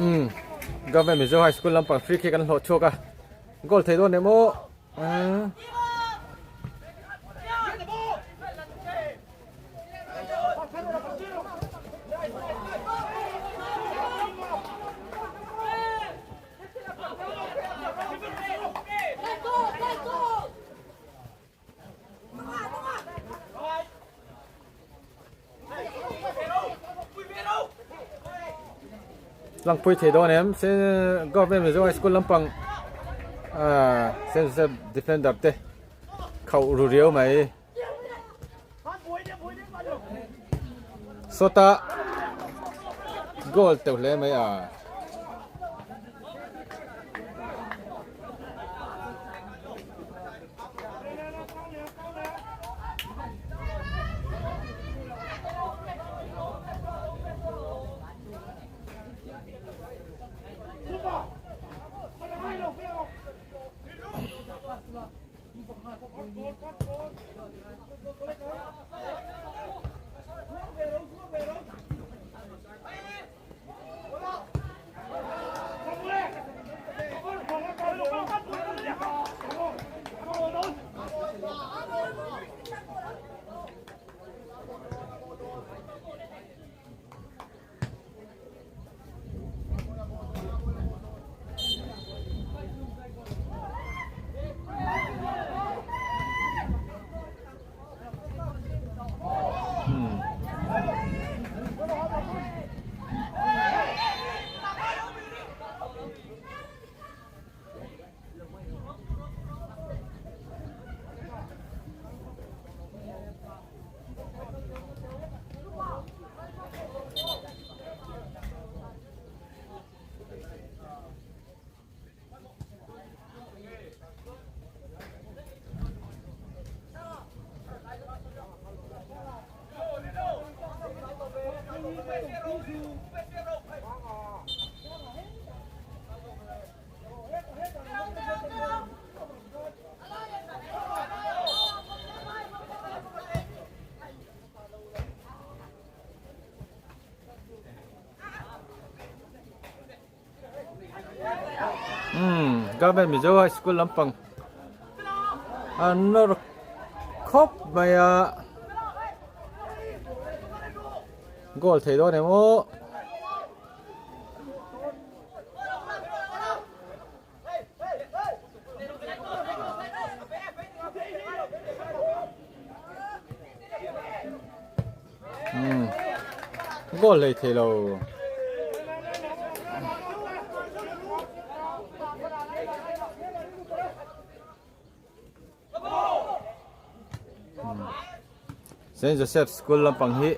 Umm Government Mizo High School lampang free kick an hlawh chhuak a goal thei dawn em aw umm. Langpui thei dawn em se Government Mizo High School lampang ah Saint Joseph defender te khauh ru riau mai sawta goal teuh hle mai a. Umm Government Mizo High School lampang an nawr khawp mai a goal thei dawn em aw. Umm goal hlei thei lo. Saint Joseph School lampang hi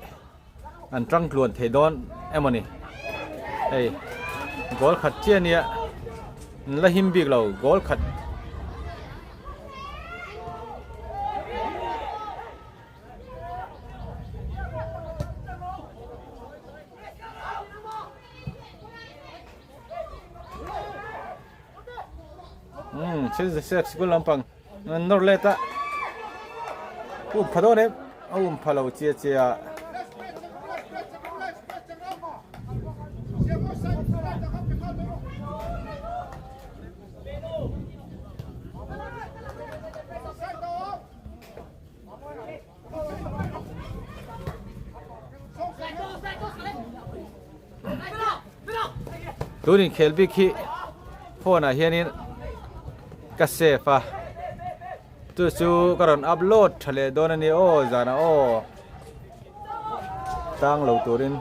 an tang tluan thei dawn emaw ni hei goal khat chiah ania an la him bik lo goal khat Umm Saint Joseph School lampang an nawr let a um pha dawn em a um pha lo chia chia Tun inkhel bik hi phone ah hianin ka save a chu chu ka rawn upload tha leh dawn a ni aw zanah aw tang lo turin.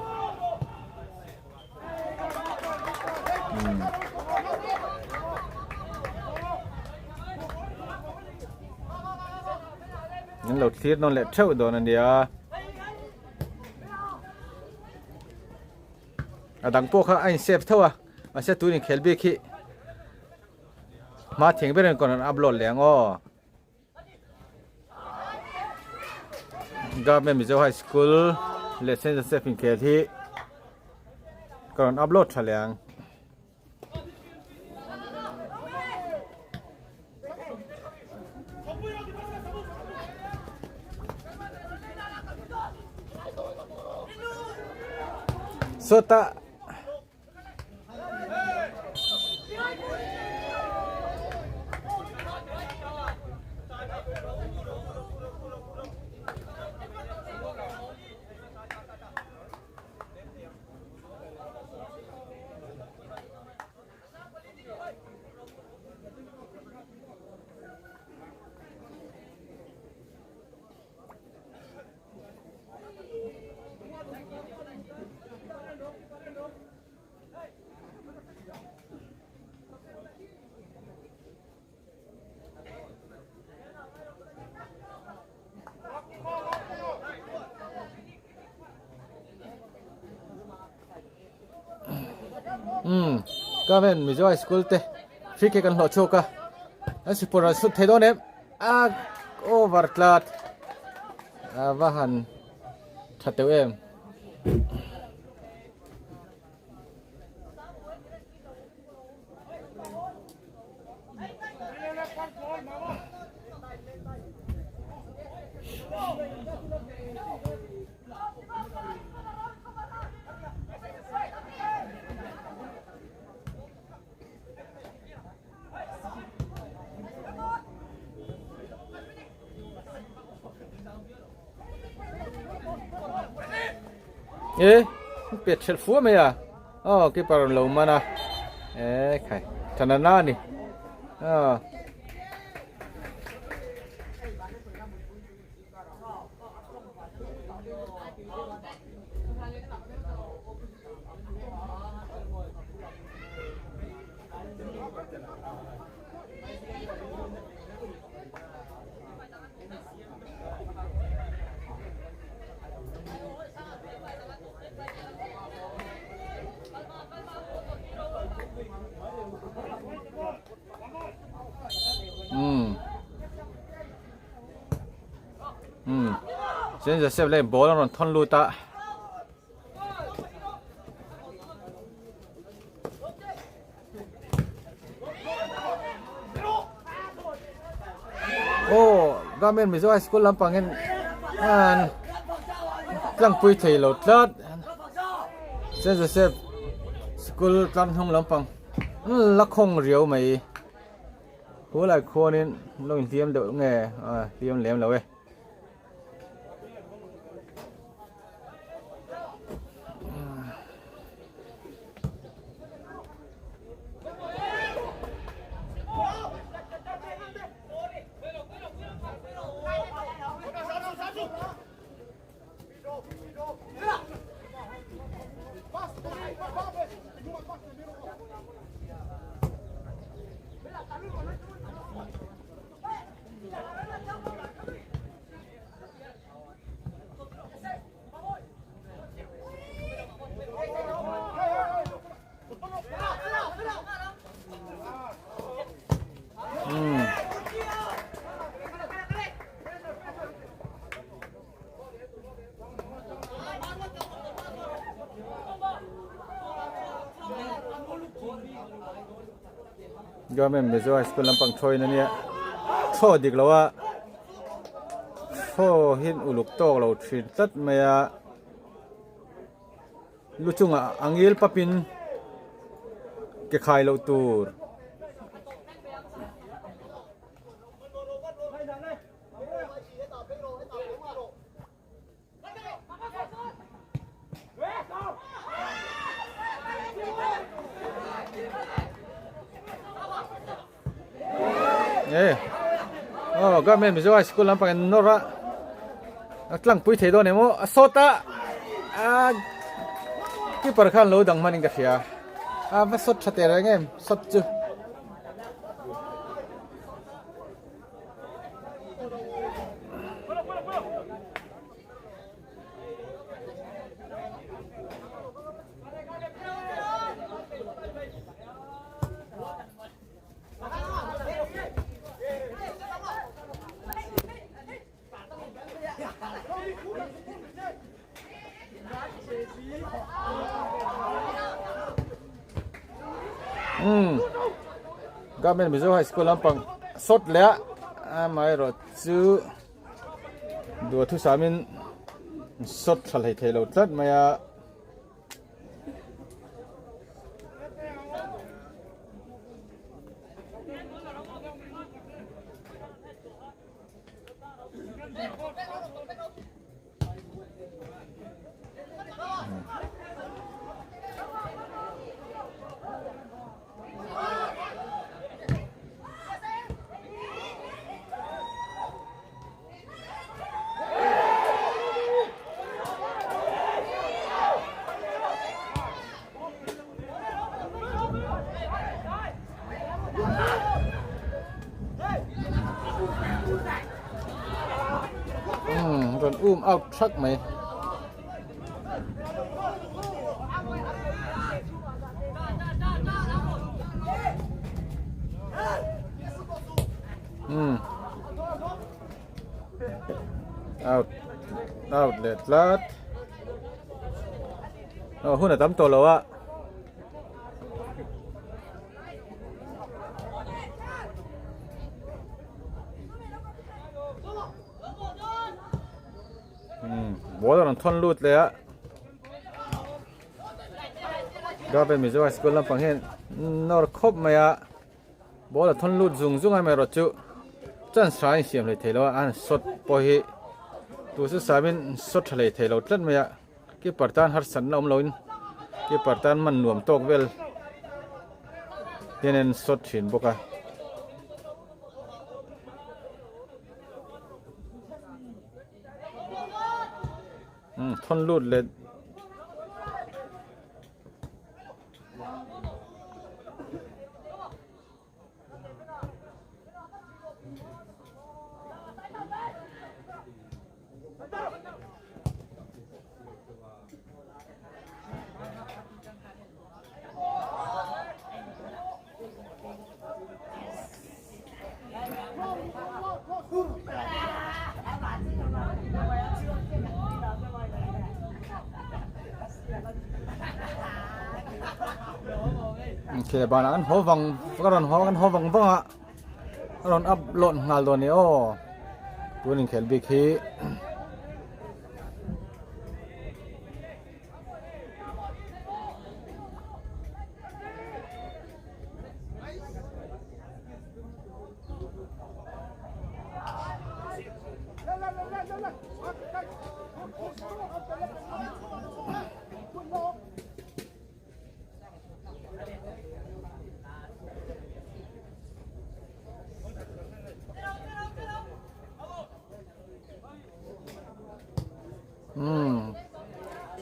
Min lo thlir nawn leh theuh dawn a nia. A dang pawh kha a in save tho a, mahse tun inkhel bik hi hma thing berin kawn an upload leh ang aw. Government Mizo High School leh Saint Joseph inkhel hi ka rawn upload tha leh ang. Sawtah. Umm ka ven Mizo High School te free kick an hlawh chhuak a an sipawr an sut thei dawn em a over tlat a va han tha teuh em. E pet hrelh fua mai a aw keeper rawn lo man a e khai thanana a ni aw. Umm umm Saint Joseph leh ball an rawn thawn lut a. Aw Government Mizo High School lampang hian an tlangpui thei lo tlat Saint Joseph School tlang hnung lampang. La khawng riau mai. Khulai khuanin lo inhliam deuh nge a hliam lem lo e. Government Mizo High School lampang thawiin a nia thaw dik lo a thaw hi uluk tawk lo thin tlat mai a lu chungah a ngil papin ke khai loh tur. E oh government Mizo High School lampang in nawr a a tlangpui thei dawn emaw a sawt a a keeper khan lo dang hman in ka hria a va sawt tha teh reng em sawt chu. Umm Government Mizo High School lampang sawt leh a amaherawh chu duh thusamin sawt tha hlei thei lo tlat mai a. Umm rawn um out thak mai. Umm out out leh tlat. Aw hun a tam tawh lo a. Umm ball a rawn thawn lut leh a. Government Mizo High School lampang hian nawr khawp mai a. Ball a thawn lut zung zung a amaherawh chu chance tha a insiam hlei thei lo a a han shot pawh hi tu chu samin shot tha hlei thei lo tlat mai a keeper tan harsatna awm loin keeper tan man nuam tawk vel hian an shot thin bawk a. Umm thawn lut leh. Khel banah kan haw vang ka rawn haw kan haw vang vang a a rawn upload nghal dawn a ni aw tun inkhel bik hi.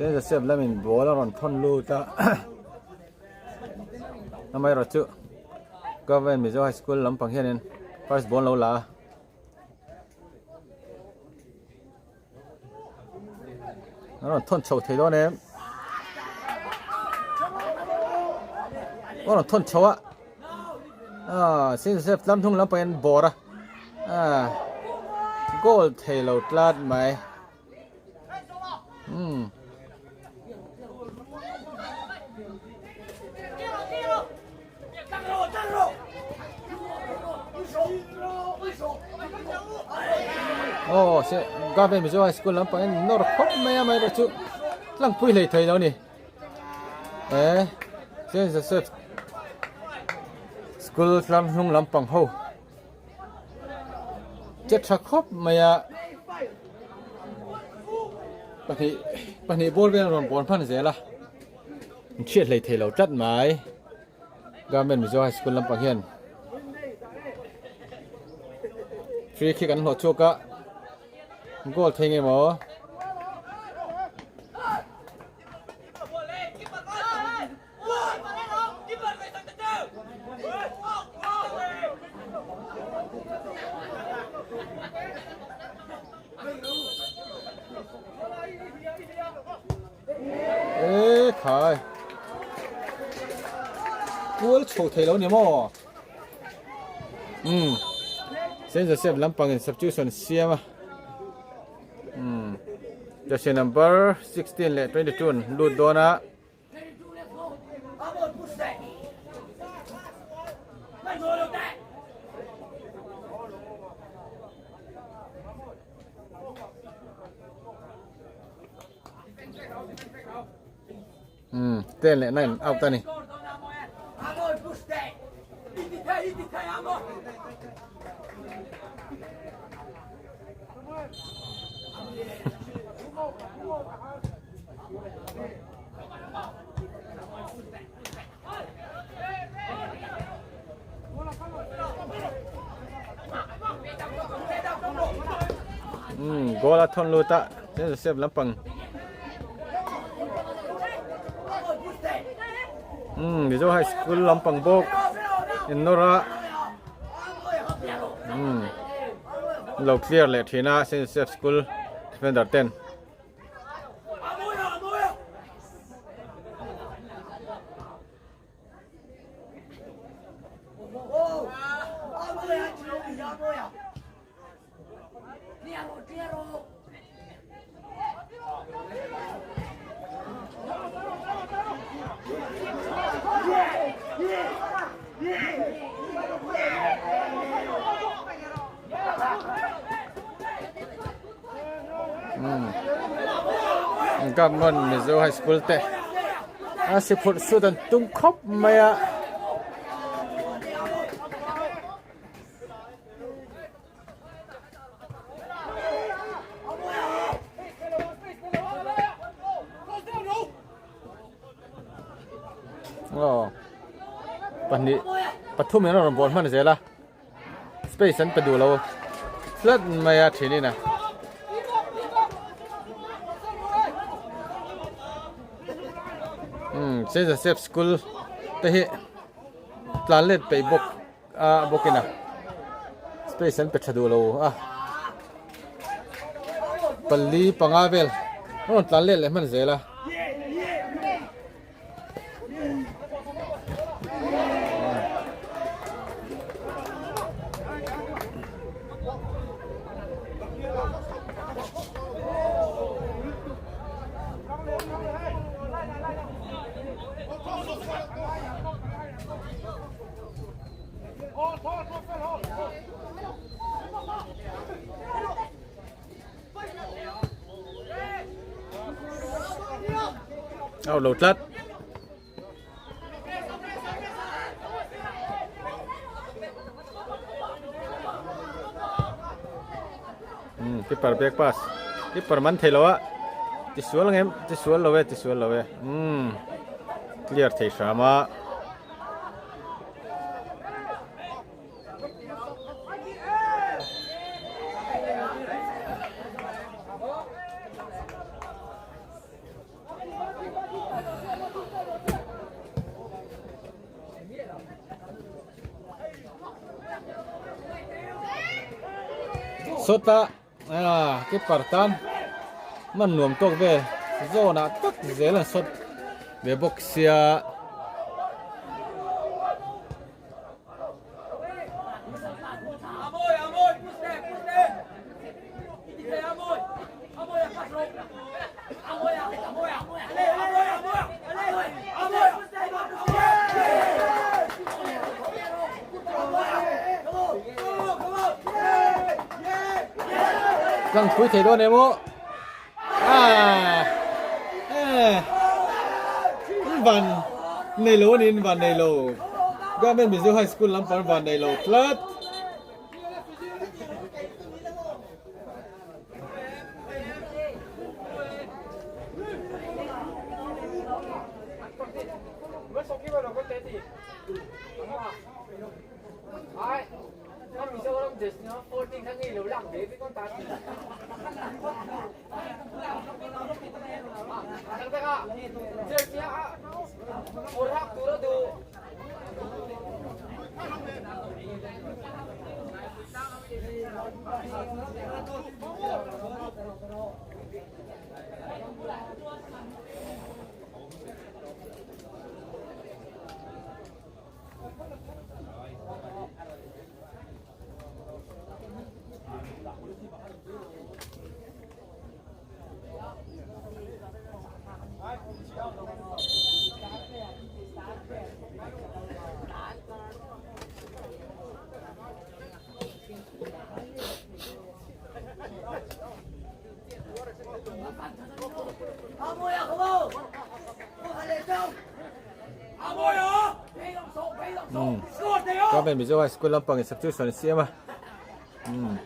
Saint Joseph lamin ball a rawn thawn lut a amaherawh chu Government Mizo High School lampang hianin first ball an lo la a. An rawn thawn chho thei dawn em? An rawn thawn chho a. Ah, Saint Joseph tlam hnung lampang hian bawr a. Ah, goal thei lo tlat mai. Hmm. Aw se Government Mizo High School lampang in nawr khawp mai a mai erawh chu tlangpui hlei thei lo a ni e Saint Joseph School tlang hnung lampang ho che tha khawp mai a pahnih pahnih ball vel rawn bawn hman zel a an chhiat hlei thei lo tlat mai. Government Mizo High School lampang hian free kick an hlawh chhuak a goal thei nge maw E khai kual chho thei lo ni maw um Saint Joseph lampang in substitution siam a um jersey number 16 leh 22 an lut dawn a. Um ten leh nine out a ni. Um goal a thawn lut a Saint Joseph lampang um Mizo High School lampang bawk in nawr a um lo clear leh thin a Saint Joseph School defender ten. Government Mizo High School te a si phurh sut an tum khawp mai a. Aw pahnih pathum in a rawn bawl hman zel a space an pe duh lo tlat mai a thin in a. Umm Saint Joseph School te hi tlan let peih bawk a bawk in a space an pe tha duh lo a pali panga vel a rawn tlan let leh hman zel a. Out lo tlat. Hmm, keeper back pass. Keeper man thei lo a. Ti sual ngem, ti sual lo e, ti sual lo e. Hmm. Clear thei hram a. Sawt a keeper tan man nuam tawk vel zawn ah tak zel an sawt ve bawk sia. Tlang phui thei dawn em aw ah eh in van nei lo ani in van nei lo Government Mizo High School lampang van nei lo tlat. Government Mizo High School lampang in substitution an siam a. Um.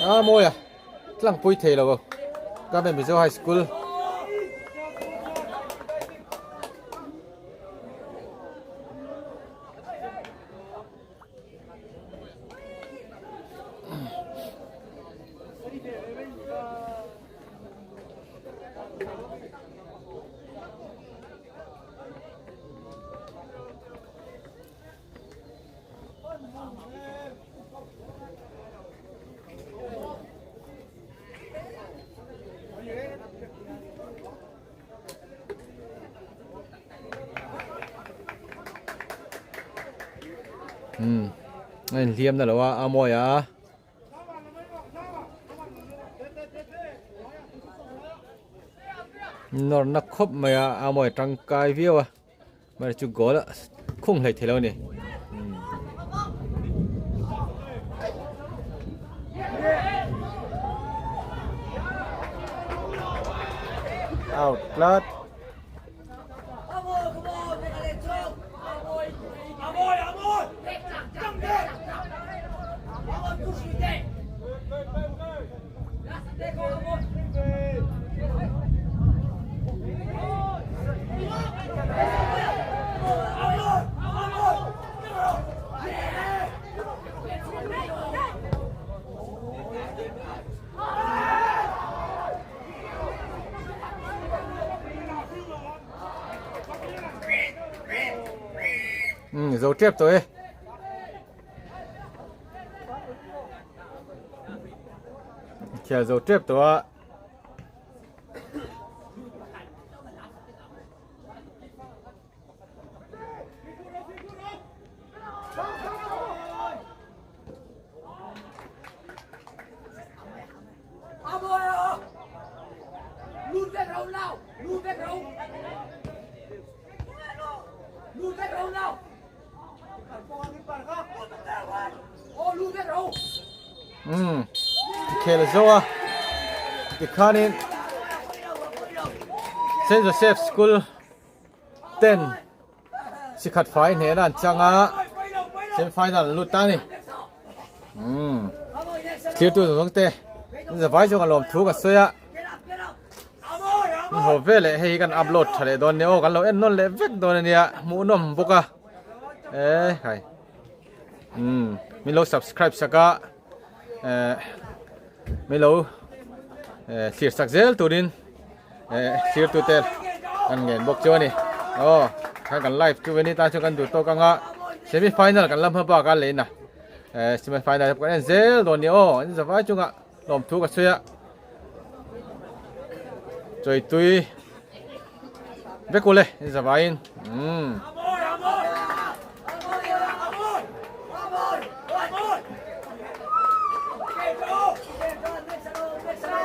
A mawi a tlangpui thei lo Government Mizo High School Umm a inhliam na lo a a mawi a. Nawrna khawp mai a a mawi tangkai viau a. Mahse chu goal a khung hlei thei lo a ni. Out tlat. Um zo tep tawh e. Khel zo tep tawh a. Umm khel zo a tikhanin Saint Joseph School ten sikhat fai hnehna an chang a semi final an lut ta a ni umm thlir tu zawng zawng te. Zavai chu kan lawm thu ka sawi a. Haw ve leh hei hi kan upload tha leh dawn nia aw kan lo en nawn leh vek dawn ania hmuhnawm bawk a e khai umm min lo subscribe sak a eh min lo eh thlir sak zel turin eh thlir tu te kan ngen bawk chu ani aw khan kan live chu veni tan chu kan duh tawk anga semi final kan la hma bak a leina eh semi final kan en zel dawn nia aw an zavai chunga Lawmthu ka sawi a, chawi tui vek ule zavaiin umm.